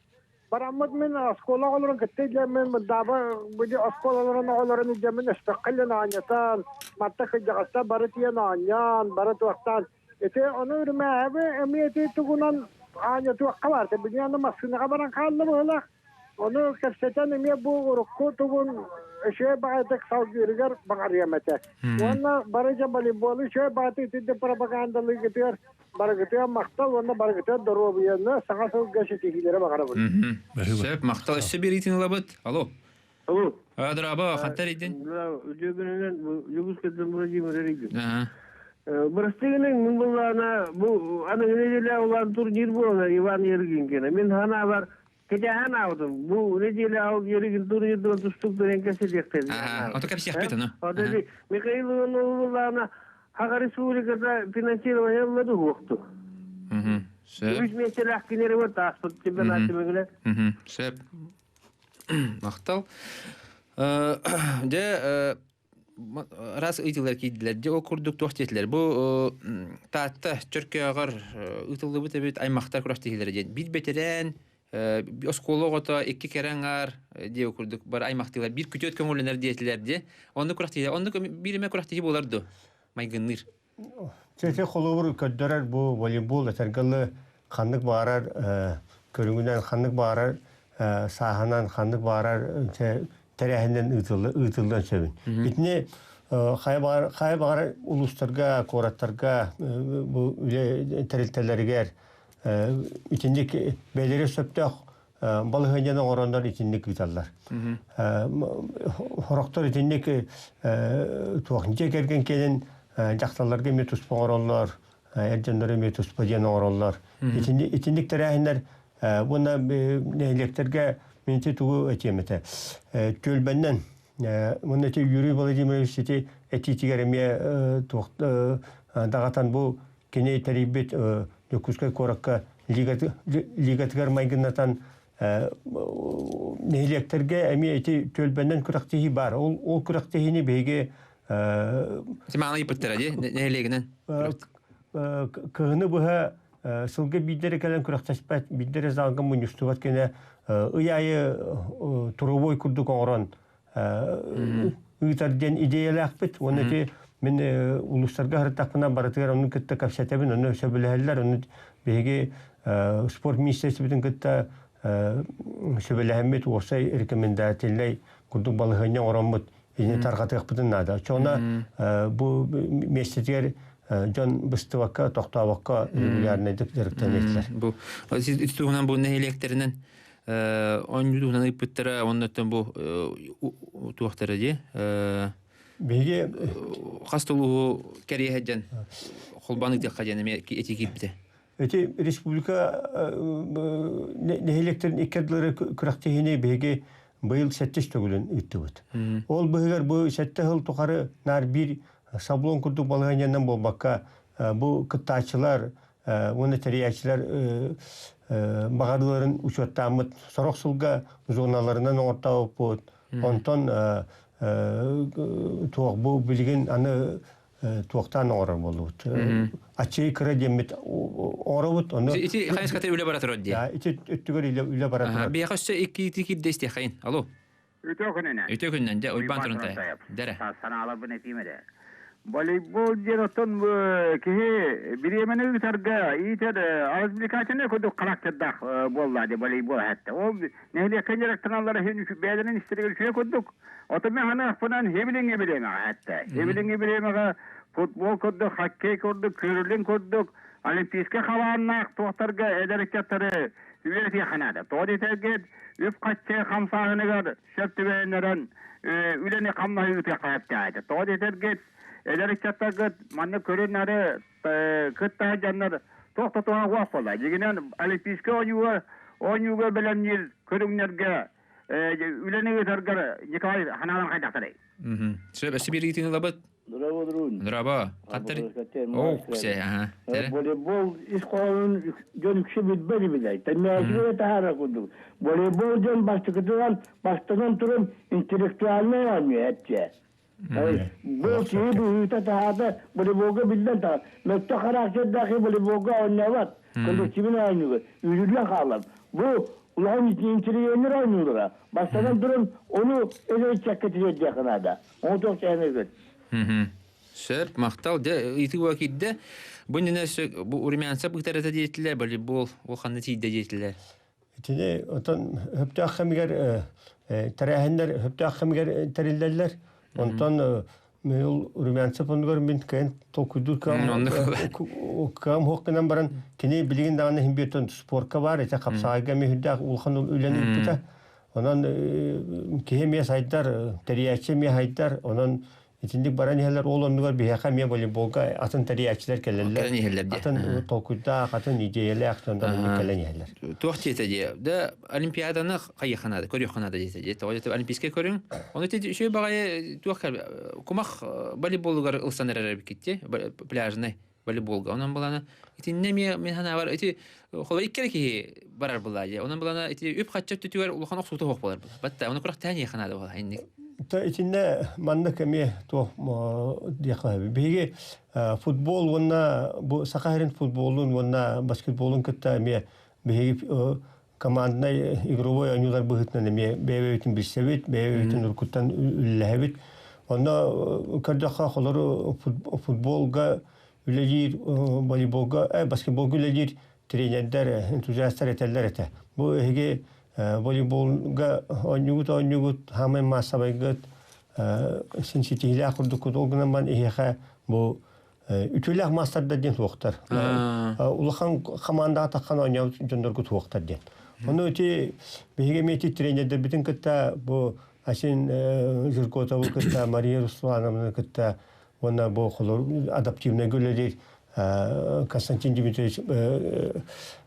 Бараммыт мин оскуола оҕолорун кытта илдьэммин мындаба били оскуолаларын оҕолорун илдьэммин өспөххө илин оонньотон, манта кырдьаҕастар бары тиийэн оонньоон, бары туохтаан. Ити ону үрүмээһэби эмиэ ити тугунан оонньотуохха баар. Билигин аны массыынаҕа баран хаалла быһыылаах. Ону кэпсэтэн эмиэ бу урукку тугун үчүгэй баҕайытык салгыырыгар баҕарыам этэ. Уонна бары дьэ волейболу үчүгэй баҕайытык итинник пропагандалыыргытыгар барыгытыгар махтал уонна барыгытыгар доруобуйаны саҥа сылга ситиһиилэри баҕарабын. Сөп, махтал. Өссө биэриитин ылабыт. Алло. Алло. Дорообо, хантан эрийдин? Үтүө күнүнэн, Дьокуускайтан Владимир эрийдим. Бырастыгынан мин буллаана бу аныгы неделя улаан турнир буолар Иван Ергинкина. Мин ханаабар Кэтэһэн аабытым. Бу неделя ал Еригин турнирдуон тустук дөрен кэсилиэхтэр. Ото кэпсиэхпит ону. Ото Михаил Ивановна Хаха Республиката финансирование ыллады уохту. Сөп. Үс миэстэлээх кинери вот ааспыт чемпионат түмүгүнэ. Сөп. Махтал. Дьэ, Араас ыйытыылар киирдилэр. Дьэ, ол курдук туох диэтилэр? Бу Таатта Чөркөөҕөр ыытыллыбыт эбит аймахтар күрэхтэһиилэрэ диэн. Биир бэтэрээн, оскуола оҕото икки кэрэ аҥаар диэ курдук бары аймахтыылар. Биир күтүөт көҥүллэнэр диэтилэр диэ. Оннук күрэхтэһии. Оннук биир эмэ күрэхтэһии буолар дуо? Майгынныыр. Чэ, холобур көрдөрөр бу волейбол этэргэ ханнык баарар көрүҥүнэн, ханнык баарар сааһынан, ханнык баарар тэрээһинэн ыытыллыан сөбүн. Итини хайа баҕар улуустарга, куораттарга бу үлэ тэрилтэлэригэр итинник бэйэлэрэ сөптөөх балаһыанньаны оҥороннор итинник ыыталлар. Сорохтор итинник туох дьиэ кэргэн кэлин дьахталларга эмиэ туспа оҥороллор, эр дьоннор эмиэ туспа диэн оҥороллор. Итинник тэрээһиннэр уонна нэһилиэктэргэ мин ити тугу этиэм этэ. Түөлбэннэн уонна ити Юрий Владимирович ити этиитигэр эмиэ туох даҕатан бу кини тэрийбит Дьокуускай куоракка лигатыгар майгыннатан нэһилиэктэргэ эмиэ ити түөлбэннэн күрэхтэһии баар. Ол күрэхтэһиини биһиги Симааны ыйыппыттара дии нэһилиэгинэн. Кыһыны быһа сылга биирдэрэ кэлэн күрэхтэспэт, биирдэрэ залга мунньустубат гына ый аайы туровой курдук оҥорон ыытар диэн идиэйэлээхпит. Уонна ити мин улуустарга сырыттахпына барытыгар ону кытта кэпсэтэбин, ону сөбүлэһэллэр, ону биһиги спорт министерствотын кытта сөбүлэһэммит уопсай рекомендательнай курдук балаһыанньа оҥороммут ини тарҕатыахпытын наада. Оччоҕуна бу миэстэтигэр дьон быстыбакка, тохтообокко регулярнайдык дьарыктаныахтар. Бу туһунан бу нэһилиэктэринэн оонньуу туһунан ыйыппыттара оннуттан бу туохтара дии биһиги хас тулуһу кэриэһэ сылдьан холбоон ыытыахха диэн эмиэ этии киирбитэ. Эти республика нэһилиэктэрин икки ардылары күрэхтэһиини биһиги быйыл сэттис төгүлүн ыыттыбыт. Ол быһыгар бу сэттэ сыл тухары наар биир шаблон курдук балаһыанньанан буолбакка бу кыттааччылар уонна тэрийээччилэр баҕарыыларын учуоттааммыт сорох сылга зоналарынан оҥортообуппут. Онтон туох бу билигин аны туохтаан оҥорор буоллубут. Аччыгый кыра диэммит оҥоробут. Ону ити хайыската үлэ бара турар дии. Ити өттүгэр үлэ бара турар. Биэхэ өссө икки ити киирдэ истиэххэйин. Алло. Үтүө күнүнэн. Үтүө күнүнэн. Дьэ, Уйбаан Турунтай. Дэрэ. Санааларбын этиим эрэ. Волейбол диэн оттон киһи бириэмэни ыытарга иитэр развлекательный курдук характердаах буолла дии волейбол эһэтте. Ол нэһилиэккэ дьарыктаналлар иһин бэйэлэрин истэригэр үчүгэй курдук. Отон мен ханыахпынан хебилиҥи бириэмэҕэ эһэтте. Хебилиҥи бириэмэҕэ футбол курдук, хоккей курдук, кюрлинг курдук олимпийскай хабааннаах туохтарга эдэр ыччаттары үөрэтиэххэ наада. Тоҕо диэтэргит үп-харчы хамсааһыныгар сөп түбэһиннэрэн үлэни хамнаһы ыытыахха сөптөөх этэ. Тоҕо диэтэргит, эдэр ыччаттаргыт манна көрүн-нары кытта сылдьаннар туох да туһа суох буолла. Дьиҥинэн Олимпийскай оонньууга оонньууга бэлэмниир көрүҥнэргэ үлэни ыытаргар Николай ханаалан хайдахтарый? Сөп, өссө биир ыйытыыны ылабыт. Здорово, друг. Здорово. Хаттар. О, все, ага. Волейбол ис хоһоонун дьон үксэ билбэт билэр. Тэмээчигэ таһаара курдук. Волейбол дьон бастакытынан бастатан туран интеллектуальнай оонньуу этчэ. Бу киһи быһыыта таһаата волейболга биллэн таҕа. Мөттө характердаах волейболга оонньообот. Коллективин оонньууга үүрүллэн хаалар. Бу улахан интеллигеннэр оонньуулара. Бастатан туран ону эдэр ыччакка тириэрдиэххэ наада. Оҥотуох чээнэгит. Сөп, махтал. Дьэ, ыйытыы киирдэ. Бу иннинэ бу Румянцев ыытар этэ диэтилэр, волейбол ол ханна тиийдэ диэтилэр. Итини отон хөптөөх кэмигэр тэрээһиннэр хөптөөх кэмигэр тэриллэллэр. Онтон ол Румянцев оннугар мин кыайан толкуйдуур кыам кыам хуох гынан баран кини билигин даҕаны иһин биэртэн спорка баар ити хапсаҕайга эмиэ үрдээх улахан үлэни ыыппыта. Онон киһи эмиэ сайдар, тэрийээччи эмиэ сайдар. Онон итинник баран иһэллэр. Ол оннугар биһиэхэ эмиэ волейболга атын тэрийээччилэр кэлэллэр. Атын толкуйдаах, атын идиэйэлээх дьон кэлэн иһэллэр. Туох диэтэ дии? Да Олимпиаданы хайыахха наада, көрүөххэ наада диэтэ дии. Тоҕо диэтэ Олимпийскай көрүҥ. Ону ити үчүгэй баҕайы туох кумах волейболугар ылсан эрэр эбиккит дии, пляжный. Волейболга. Онон булана итиннэ эмиэ мин санаабар ити холо икки эрэ киһи барар булаа дии. Онон булана ити үп-хаччы өттүтүгэр улахан охсуута суох буолар була. Батта ону күрэхтэһэн иһиэххэ наада буолар инник. Та итиннэ маннык эмиэ туох диэххэ биһиги футбол уонна бу Саха сирин футболун уонна баскетболун кытта эмиэ биһиги команднай игровой оонньуулар быһыытынан эмиэ бэйэ-бэйэбитин билсэбит, бэйэ-бэйэбитин уруккуттан үлэлэһэбит. Онно көрдөххө, холору футболга үлэлиир, волейболга, баскетболга үлэлиир тренердэр, энтузиастар этэллэр этэ. Бу эһиги волейболга оонньуугут оонньуугут, хаамай маассабайгыт, син ситиһиилээх курдуккут. Ол гынан баран эһиэхэ бу үтүөлээх маастардар диэн суохтар. Улахан хамаандаҕа таххан оонньообут дьонноргут суохтар диэн. Ону ити биһиги эмиэ ити тренердэрбитин кытта бу Асин Жиркотову кытта Мария Руслановны кытта уонна бу адаптивнайга үлэлиир Константин Дмитриевич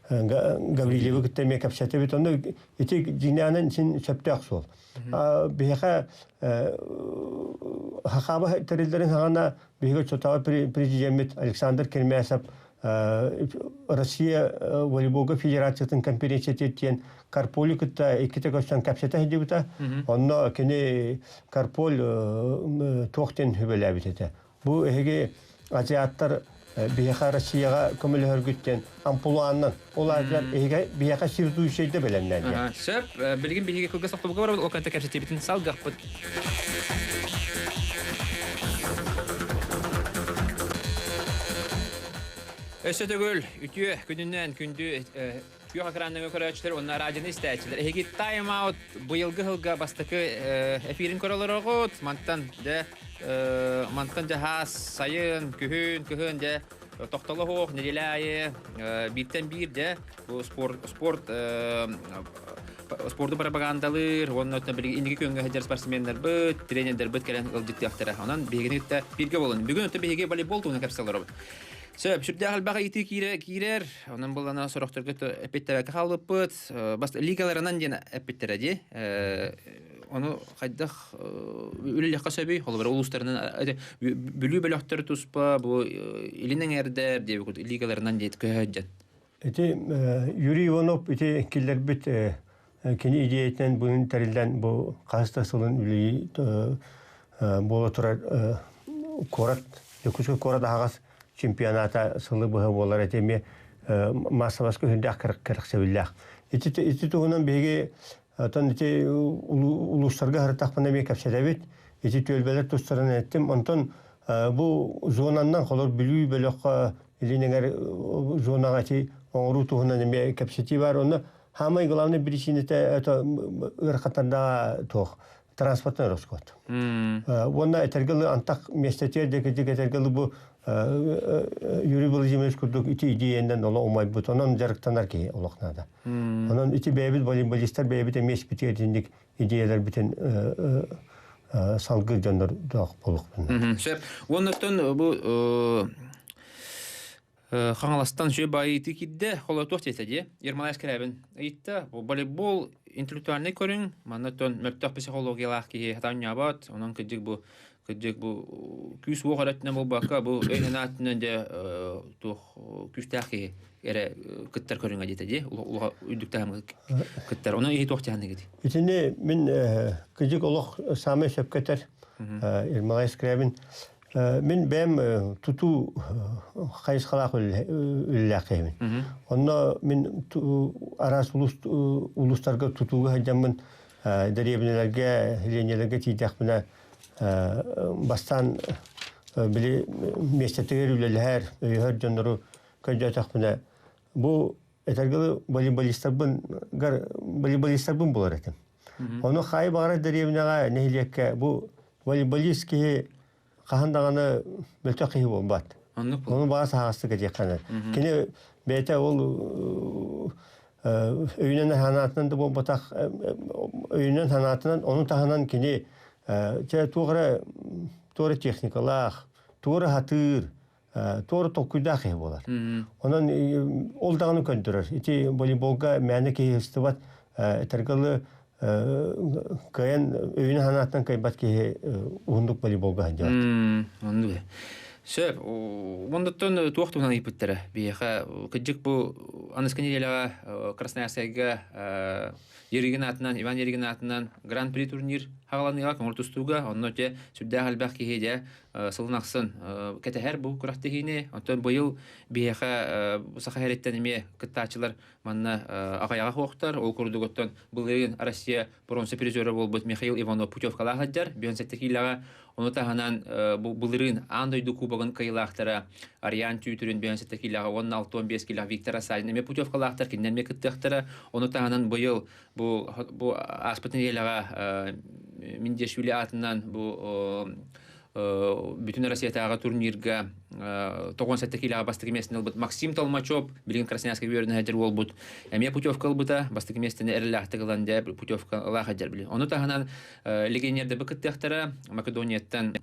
Гаврильевы кытта эмиэ кэпсэтэбит. Онно ити дьиҥнээнэн син сөптөөх суол. Биһиэхэ Хахаба тэриллэрин саҕана биһиги оччотооҕу президеммит Александр Кермясов Россия волейболга федерациятын конференциятыгар диэн Карполю кытта иккитэ көрсөн кэпсэтэ сылдьыбыта. Онно кини Карполь туох диэн сүбэлээбит этэ. Бу эһиги азиаттар биһиэхэ Россияҕа көмөлөһөргүт диэн амплуаннан ол аатыгар эһиги биһиэхэ сведущайда бэлэмнээн. Сөп, билигин биһиги кылгас тохтобулга барабыт, ол кэнтэ кэпсэтиибитин салгыахпыт. Өссө төгүл үтүө күнүнэн күндү күөх экранныгы көрөөччүлэр уонна радионы истээччилэр. Эһиги Time Out быйылгы сылга бастакы эфирин көрө олороҕут. Мантан дьэ мантан дьэ хаас сайын, күһүн, кыһын дьэ тохтоло суох нэдиэлэ аайы бииртэн биир дьэ бу спорт спорт спорду пропагандалыыр уонна билигин инники күөҥҥэ сылдьар спортсменнарбыт, тренердэрбит кэлэн ыалдьыттыахтара. Онон биһигини кытта бииргэ буолун. Бүгүн өттө биһиги волейбол туһунан кэпсэл олоробут. Сөп, сүрдээх элбэх ыйытыы киирэр. Онон булана сорохторго эппиттэрэ хаалбыппыт. Бас лигаларынан диэн эппиттэрэ дии. Ону хайдах үлэлиэххэ сөбүй? Холобура улуустарынан Бүлүү бөлөхтөр туспа, бу илин эҥэрдэр диэбит лигаларынан диэт көһө Ити Юрий Иванов ити киллэрбит кини идиэйэтинэн быһын тэриллэн бу хас да сылын үлэлии буола турар куорат Дьокуускай куорат аһаҕас чемпионата сылы быһа буолар ити эмиэ маассабаска үрдээх кэрэхсэбиллээх. Ити ити туһунан биһиги оттон ити улуустарга сырыттахпына эмиэ кэпсэтэбит. Ити түөлбэлэр тустарынан эттим. Онтон Бу зонаннан холор Бүлүү бөлөххө илин эҥэр зонаҕа ити оҥоруу туһунан эмиэ кэпсэтии бар. Онно самый главный причината это ыарахаттардаҕа туох транспортный расход. Уонна этэргэ антах миэстэтигэр дьэкидик этэргэ бу Юрий Владимирович курдук ити идеянан олох умайбыт. Онон дьарыктанар киһи олох наада. Онон ити бэйэбит волейболистар бэйэбит эмиэ испитигэр итинник идеяларбытын салгыы дьоннордоох буолуохпун. Сөп. Уоннаттан бу Хаҥаластан сүө баайыытыы киирдэ, холотуох диэтэ дии. Ермолай Скрябин ыйытта, бу волейбол интеллектуальнай көрүҥ, манна оттон мөлтөх психологиялаах киһи хатаанньаабат, онон кырдьык бу кырдьык бу күүс уох эрэ өттүнэн буолбакка, бу өй санаа өттүнэн дьэ туох күүстээх киһи эрэ кыттар көрүҥэ диэтэ дии, үрдүк таһымҥа кыттар. Онон иһи туох дьаһаныгыт? Итини мин кырдьык олох саамай сөпкө этэр Ермолай Скрябин. Мин бэйэм тутуу хайысхалаах үлэлээх киһибин. Онно мин араас улуустарга тутууга сылдьаммын дэриэбинэлэргэ, линияларга тиийдэхпинэ бастаан били миэстэтигэр үлэлэһэр, өйөһөр дьоннору көрдөөтөхпүнэ бу этэргэ волейболистарбын волейболистарбын булар этим. Ону хайы баҕарар дэриэбинэҕэ, нэһилиэккэ бу волейболист киһи хаһан даҕаны мөлтөх киһи буолбат. Ону баҕа саһаҕастык этиэххэ Кини бэйэтэ ол өйүнэн санаатынан да буолбатах, өйүнэн санаатынан, ону таһынан кини чэ туох эрэ туора техникалаах, туора хатыыр, туора толкуйдаах киһи буолар. Онон ол даҕаны көрдөрөр. Ити волейболга мээнэ киһи ыстыбат, этэргэ кыайан өйүн санааттан кыайбат киһи уһундук волейболга сылдьыбат. Оннук. Сөп. Оннуттан туох туһунан ыйыппыттара? Биһиэхэ кыдьык бу аныскы неделяҕа Красноярскайга Еригин аатынан, Иван Еригин аатынан Гран-при турнир хаҕаланыыга көҥүл тустууга, онно дьэ сүрдээх элбэх киһи дьэ сылын ахсын кэтэһэр бу күрэхтэһиини. Оттон быйыл биһиэхэ Саха сириттэн эмиэ кыттааччылар манна аҕыйаҕа суохтар. Ол курдук оттон былырыын Россия бронза призера буолбут Михаил Иванов путевкалаах сылдьар. 57 киилэҕэ. Ону таһынан бу былырыын аан дойду кубогын кыайыылаахтара Ариан Түүтүрүн 57 киилэҕэ уонна 65 киилэҕэ Виктор Асалин эмиэ путевкалаахтар, кинилэр эмиэ кыттыахтара. Ону таһынан быйыл бу бу ааспыт нэдиэлэҕэ Миндиашвили аатынан бу бүтүн Россиятааҕы турнирга 97 киилэҕэ бастакы миэстэни ылбыт Максим Толмачев билигин Красноярскай үөрэнэ сылдьар уолбут эмиэ путевка ылбыта бастакы миэстэни эрэллээхтик ылан дьэ путевка ылаах сылдьар били ону таһынан легионердары кыттыахтара Македонияттан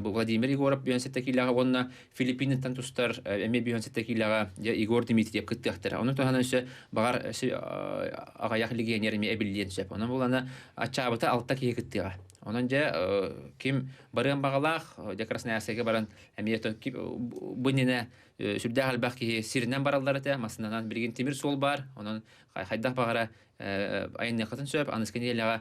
Владимир Егоров 57 киилэҕэ уонна Филиппиныттан тустар эмиэ 57 киилэҕэ Егор Дмитриев кыттыахтара ону таһынан өссө баҕар аҕыйах легионер эмиэ эбиллиэн сөп онон булана аччаабыта алта киһи кыттыаҕа Онон дьэ ким барыан баҕалаах, дьэ Красноярскайга баран эмиэ бу иннинэ сүрдээх элбэх киһи сиринэн бараллар этэ, массыынанан билигин тимир суол баар, онон хайдах баҕара айанныаххытын сөп, аныгыскы нэдиэлэҕэ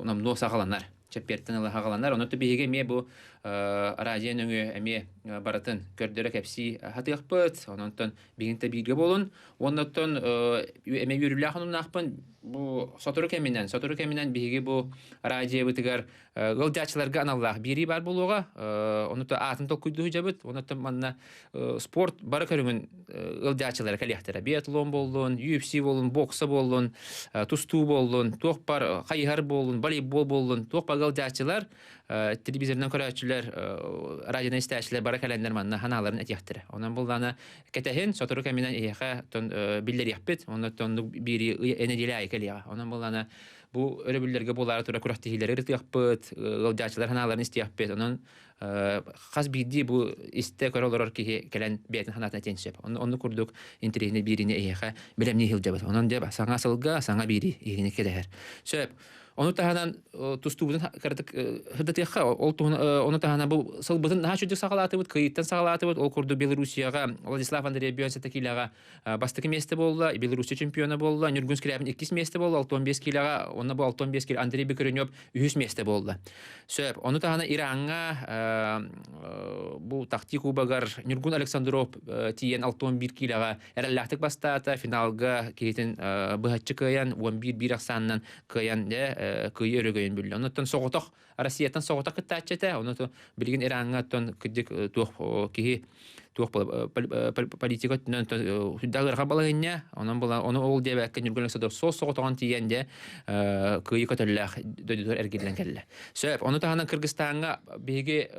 номнуо саҕаланар. Чэппиэртэн ыла саҕаланар. Онон биһиги эмиэ бу радио нөҥүө эмиэ барытын көрдөрө кэпсии хатыахпыт. Онон биһигин бииргэ буолун. Уонна оттон эмиэ үөрүүлээх онуннаахпын бу сотору кэминэн, сотору кэминэн биһиги бу радиобытыгар ыалдьааччыларга аналлаах биэрии баар буолуоҕа. Ону аатын толкуйдуу сылдьабыт. Онон манна спорт бары көрүҥүн ыалдьааччылара кэлиэхтэрэ. Биатлон буоллун, UFC буоллун, бокса буоллун, тустуу буоллун, туох бар хайыһар буоллун, волейбол буоллун, туох бар ыалдьааччылар телевизорынан көрөөччүлэр, радионан истээччилэр бары кэлэннэр манна ханааларын этиэхтэрэ. Онон буллаана кэтэһин, сотору кэминэн эһиэхэ биллэриэхпит, оннуттан биири нэдиэлэ аайы кэлиэҕэ. Онон буллаана бу өрөбүллэргэ буолаары турар күрэхтэһиилэри ырытыахпыт, ыалдьааччылар санааларын истиэхпит. Онон хас биирдии бу истэ көрө олорор киһи кэлэн бэйэтин санаатын этиэн сөп. Оннук курдук интэриэһинэй биириини эһиэхэ бэлэмнии сылдьабыт. Онон дьэ саҥа сылга саҥа биирии иһини кэтэһэр. Сөп. Ону таһынан тустуубутун кыратык сырдатыахха. Ол ону таһынан бу сылбытын наһаа үчүгдүк саҕалаатыбыт, кыайыыттан саҕалаатыбыт. Ол курдук Белоруссияҕа Владислав Андреев Бүйөн киилэҕэ бастакы миэстэ буолла, Белоруссия чемпиона буолла, Ньургун Скрябин иккис миэстэ буолла, 65 киилэҕэ, онно бу 65 киилэ Андрей Бекренев үһүс миэстэ буолла. Сөп. Ону таһынан Ираҥҥа бу Тахти кубогар Ньургун Александров тиийэн 61 киилэҕэ эрэллээхтик бастаата, финалга киһитин быһаччы кыайан 11 биир ахсаанынан кыайан дьэ кыйы өрөгөйүн бүллэ. Онуттан соҕотох Россияттан соҕотох кыттааччы этэ. Ону билигин Ираҥҥа оттон кырдьык туох киһи туох политика өттүнэн сүрдээх ыарахан балаһыанньа. Онон була ону ол диэбэккэ Ньургун Александров суос соҕотоҕун тиийэн дьэ кыайыы көтөллөөх дойдутугар эргиллэн кэллэ. Сөп. Ону таһынан Кыргызстаҥҥа биһиги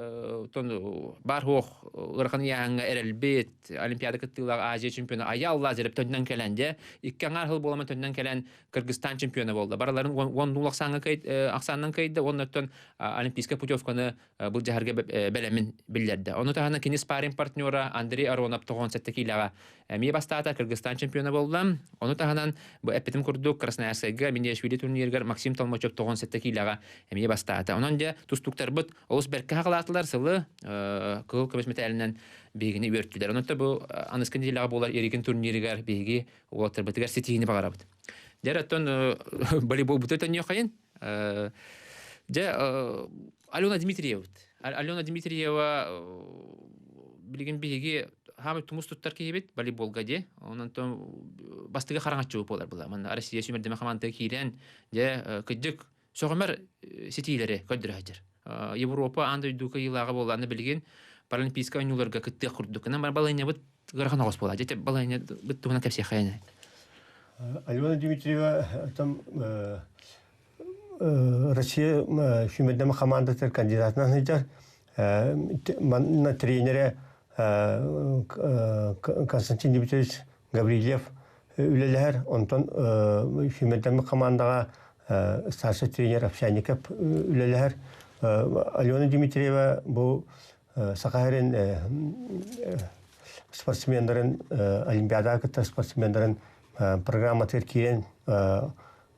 баар суох ыарахан ыйааһыҥҥа эрэлбит Олимпиада кыттыылаах Азия чемпиона Аял Лазарев төннөн кэлэн дьэ икки аҥаар сыл буоламан төннөн кэлэн Кыргызстан чемпиона буолла. Барыларын уон ахсааннан кыайда уонна оттон олимпийскай путевканы былдьаһарга бэлэмин биллэрдэ. Ону таһынан кини спарринг партнера Андрей Аронов 97 киилэҕэ эмиэ бастаата, Кыргызстан чемпиона буолла. Ону таһынан бу эппитим курдук Красноярскайга Миниашвили турнирыгар Максим Толмачев 97 киилэҕэ эмиэ бастаата. Онон дьэ тустууктарбыт олус бэркэ хахалаатылар сылы кыһыл көмүс мэтээлинэн биһигини үөртүлэр. Онон бу аныскы нэдиэлэҕэ буолар Ерикин турнирыгар биһиги уолаттарбытыгар ситиһиини баҕарабыт. Дьэ, оттон волейболбута төннүөххэйин. Дьэ, Алена Дмитриева. Алена Дмитриева билигин биһиги хаамай тумус туттар киһибит волейболга дии. Онон бастыгы хараҥаччы буолар була. Манна Россия сүүмэрдэмэ хамаандата киирэн, дьэ, кырдьык сөҕүмэр ситиилэри көрдөрө сылдьар. Европа аан дойду кыайыылааҕа буоллаҕына билигин паралимпийскай оонньууларга кыттыах курдук. Гынан балаһыанньабыт ыарахан оҕус буолла. Дьэ балаһыанньабыт туһунан кэпсиэххэ Алена Дмитриева там Россия сүүмэрдэмэ хамаандатыгар кандидатынан сылдьар. Манна тренерэ Константин Дмитриевич Гаврильев үлэлэһэр. Онтон сүүмэрдэммит хамаандаҕа старший тренер Овсянников үлэлэһэр. Алена Дмитриева бу Саха сирин спортсменнарын Олимпиадаҕа кыттар спортсменнарын программатыгар киирэн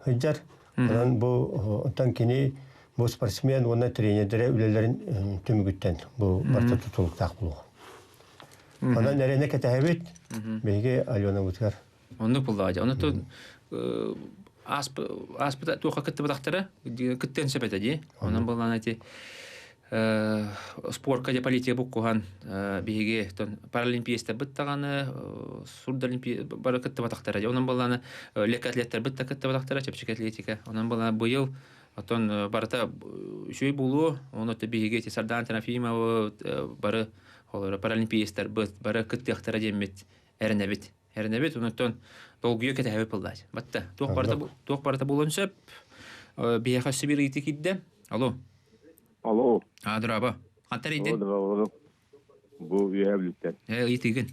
сылдьар. Онон бу оттон кини бу спортсмен уонна тренердэрэ үлэлэрин түмүгүттэн бу барыта тутулуктаах буолуоҕа. Онон эрэнэ кэтэһэбит биһиги Аленабытыгар. Оннук буллаҕа. Ону ту ааспыта туохха кыттыбатахтара кыттыан сөп этэ дии. Онон буоллаҕына ити спорка дьэ политика буккуһан биһиги паралимпиецтарбыт даҕаны сурдолимпи бары кыттыбатахтара. Онон буоллаҕына легкоатлеттарбыт да кыттыбатахтара чэпчэки атлетика. Онон буоллаҕына быйыл оттон барыта үчүгэй буолуо. Ону биһиги ити Сардаана Трофимова бары Олору паралимпиецтарбыт бары кыттыахтара диэммит эрэнэбит. Эрэнэбит, онтон долгуйа кэтэһэбит буоллаачы. Батта, туох барыта туох барыта буолуон сөп. Биһиэхэ өссө биир ыйытыы киирдэ. Алло. Алло. А, дорообо. Хантан ыйдын? Алло, Бу үөһэ бүлүттэн. Э, ыйытыыгын.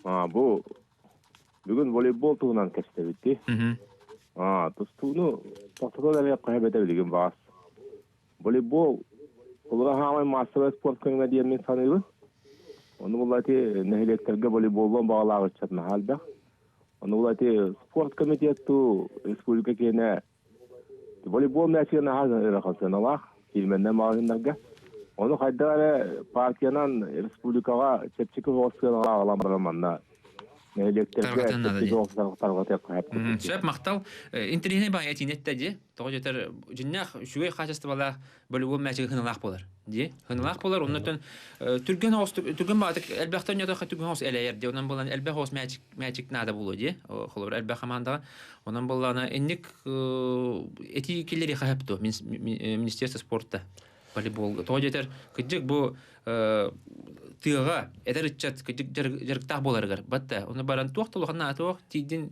А, бу бүгүн волейбол туһунан кэпсэбитти. А, тустууну тохтотон эрэ хаһа билигин баас. Волейбол олоро хаамай маассабай спорт көрүҥэ диэн мин саныыбын. Ону була ити нэһилиэктэргэ волейболлуон баҕалаах ыччат наһаа элбэх. Ону була ити спорт комитеттуу республика киэнэ волейбол мээчигэ наһаа ыарахан сыаналаах фирменнэй маҕаһыыннарга. Ону хайдах эрэ партиянан республикаҕа чэпчэки соҕус сыанаҕа аҕалан баран манна нэһилиэктэргэ чэпчэки соҕус тарҕатыахха сөп. Сөп, махтал. Интэриэһинэй баҕайы этиини эттэ дии. Тоҕо диэтэр, дьиннээх үчүгэй хаачыстыбалаах волейбол мээчигэ хыналаах буолар. Дии. Хыналаах буолар. Оннуттан түргэн оҕус түргэн баҕатык элбэхтэн ньотохо түргэн оҕус элэйэр дии. Онон буолан элбэх оҕус мээчик мээчик наада буолуо дии. Холобур элбэх хамаандаҕа. Онон буоллаҕына инник этии киллэриэхэ сөп дуо Министерство спорта волейболга. Тоҕо диэтэр, кырдьык бу тыаҕа эдэр ыччат кырдьык дьарыктаах буоларыгар батта. Ону баран туох да улахан наада тиийдин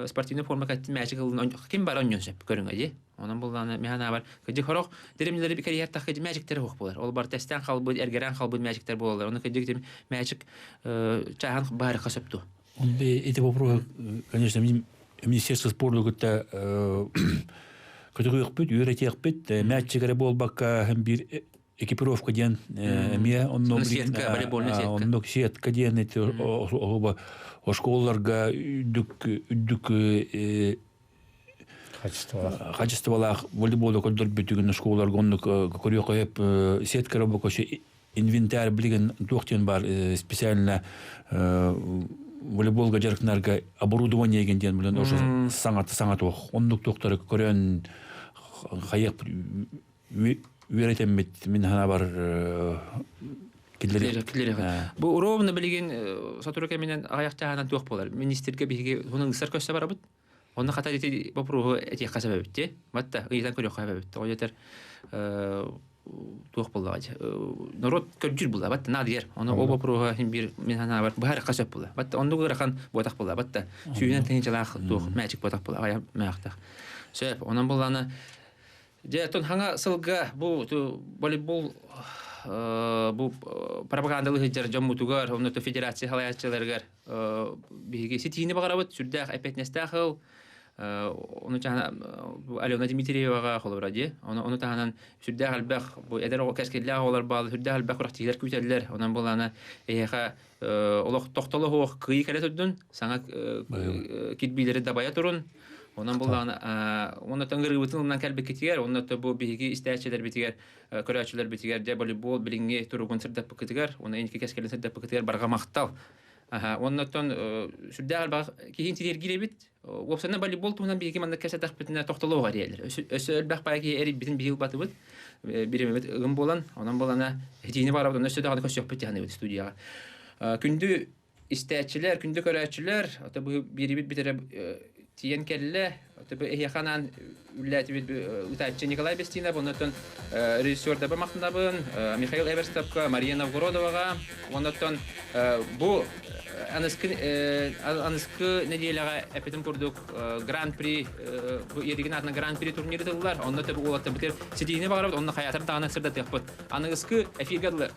спортивный форма кэттин мээчик ылын ким бары онньон сөп көрүҥэ дии. Онон буллааны миһан аабар кырдьык хорох диримнилери кэрийэр тахка мээчиктер хуох буолар. Ол бар тестен халбыт, эргэрэн халбыт мээчиктер буолалар. Оны кырдьык мээчик чааһан баарыха сөп дуо? Он эти вопросы, конечно, Министерство спорта кытта көтүгүөхпүт, үөрэтиэхпит, мээччик эрэ буолбакка биир экипировка диэн эмиэ онно сетка, волейбольная сетка. Оннук сетка диэн эти оһуба оскуолаларга үрдүк үрдүк качестволаах волейболу көрдөрбүтүгүн оскуолаларга оннук көрүөххэ сетка рабочий инвентарь билигин туох диэн баар специально волейболга дьарыктанарга оборудование диэн билэн ошо саҥата саҥа туох оннук туохтары көрөн хайыах үөрэтэммит мин санаабар киллэриэх Бу ровно билигин сотору кэминэн аҕыйах чааһынан туох буолар министргэ биһиги хунан ысар көссө барабыт. Онно хата ити боппуруоһу этиэххэ сөп эбит дии. Батта ыйытан көрүөххэ сөп эбит. Тоҕо диэтэр туох буоллаҕа дии. Норуот көрдүүр буолла батта наадыйар. Ону ол боппуруоһу син биир мин санаабар быһаарыахха сөп буолла. Батта оннук ыарахан буотах буолла. Батта сүүнэн тыһыынчалаах туох мээчик буотах буолла. Аҕыйах мээхтэх. Сөп. Онон буоллаҕына Дьэ, оттон хаҥа сылга бу волейбол бу пропагандалыы сылдьар дьоммутугар, онно федерация салайааччыларыгар биһиги ситиини баҕарабыт, сүрдээх эппиэтинэстээх ыал. Ону таһынан Алена Дмитриеваҕа холобура дии. Ону, ону таһынан сүрдээх элбэх бу эдэр оҕо кэскиллээх оҕолор баал, сүрдээх элбэх күрэхтэһиилэр күүтэллэр. Онон буолаана эһиэхэ олох тохтоло суох кыайыы кэлэ турдун, саҥа кирбиилэри дабайа турун. Онон буллаҕына уонна ыҥырыыбытын ылынан кэлбиккитигэр, уонна бу биһиги истээччилэрбитигэр, көрөөччүлэрбитигэр дьэ волейбол билиҥҥи туругун сырдаппыккытыгар, уонна инники кэскилин сырдаппыккытыгар барҕа махтал. Уонна оттон сүрдээх элбэх киһи интириэргиир эбит. Уопсайынан волейбол туһунан биһиги маннык кэпсэтэхпитинэ тохтолуох эрийэллэр. Өссө элбэх баай киһи эрийбитин биһиги ылбатыбыт. Бириэмэбит ыгым буолан, онон буолана итиини баарабыт, онно өссө даҕаны көрсүөхпүт дьаһаныбыт студияҕа. Күндү истээччилэр, күндү көрөөччүлэр, ото бу биэрибит бүтэрэ тиийэн кэллэ. Ото бу эһиэхэ анаан үлэлээтибит ыытааччы Николай Бестинов, оннуттан режиссердаба махтанабын, Михаил Эверстовка, Мария Новгородоваҕа, оннуттан бу аныскы аныскы нэдиэлэҕэ эппитим курдук Гран-при бу Еригин аатынан Гран-при турнир ытыллар. Онно төбө уолаттарбытыгар ситиһиини баҕарабыт, онно хайаатар даҕаны сырдатыахпыт. Аныгыскы эфиргэ дылы.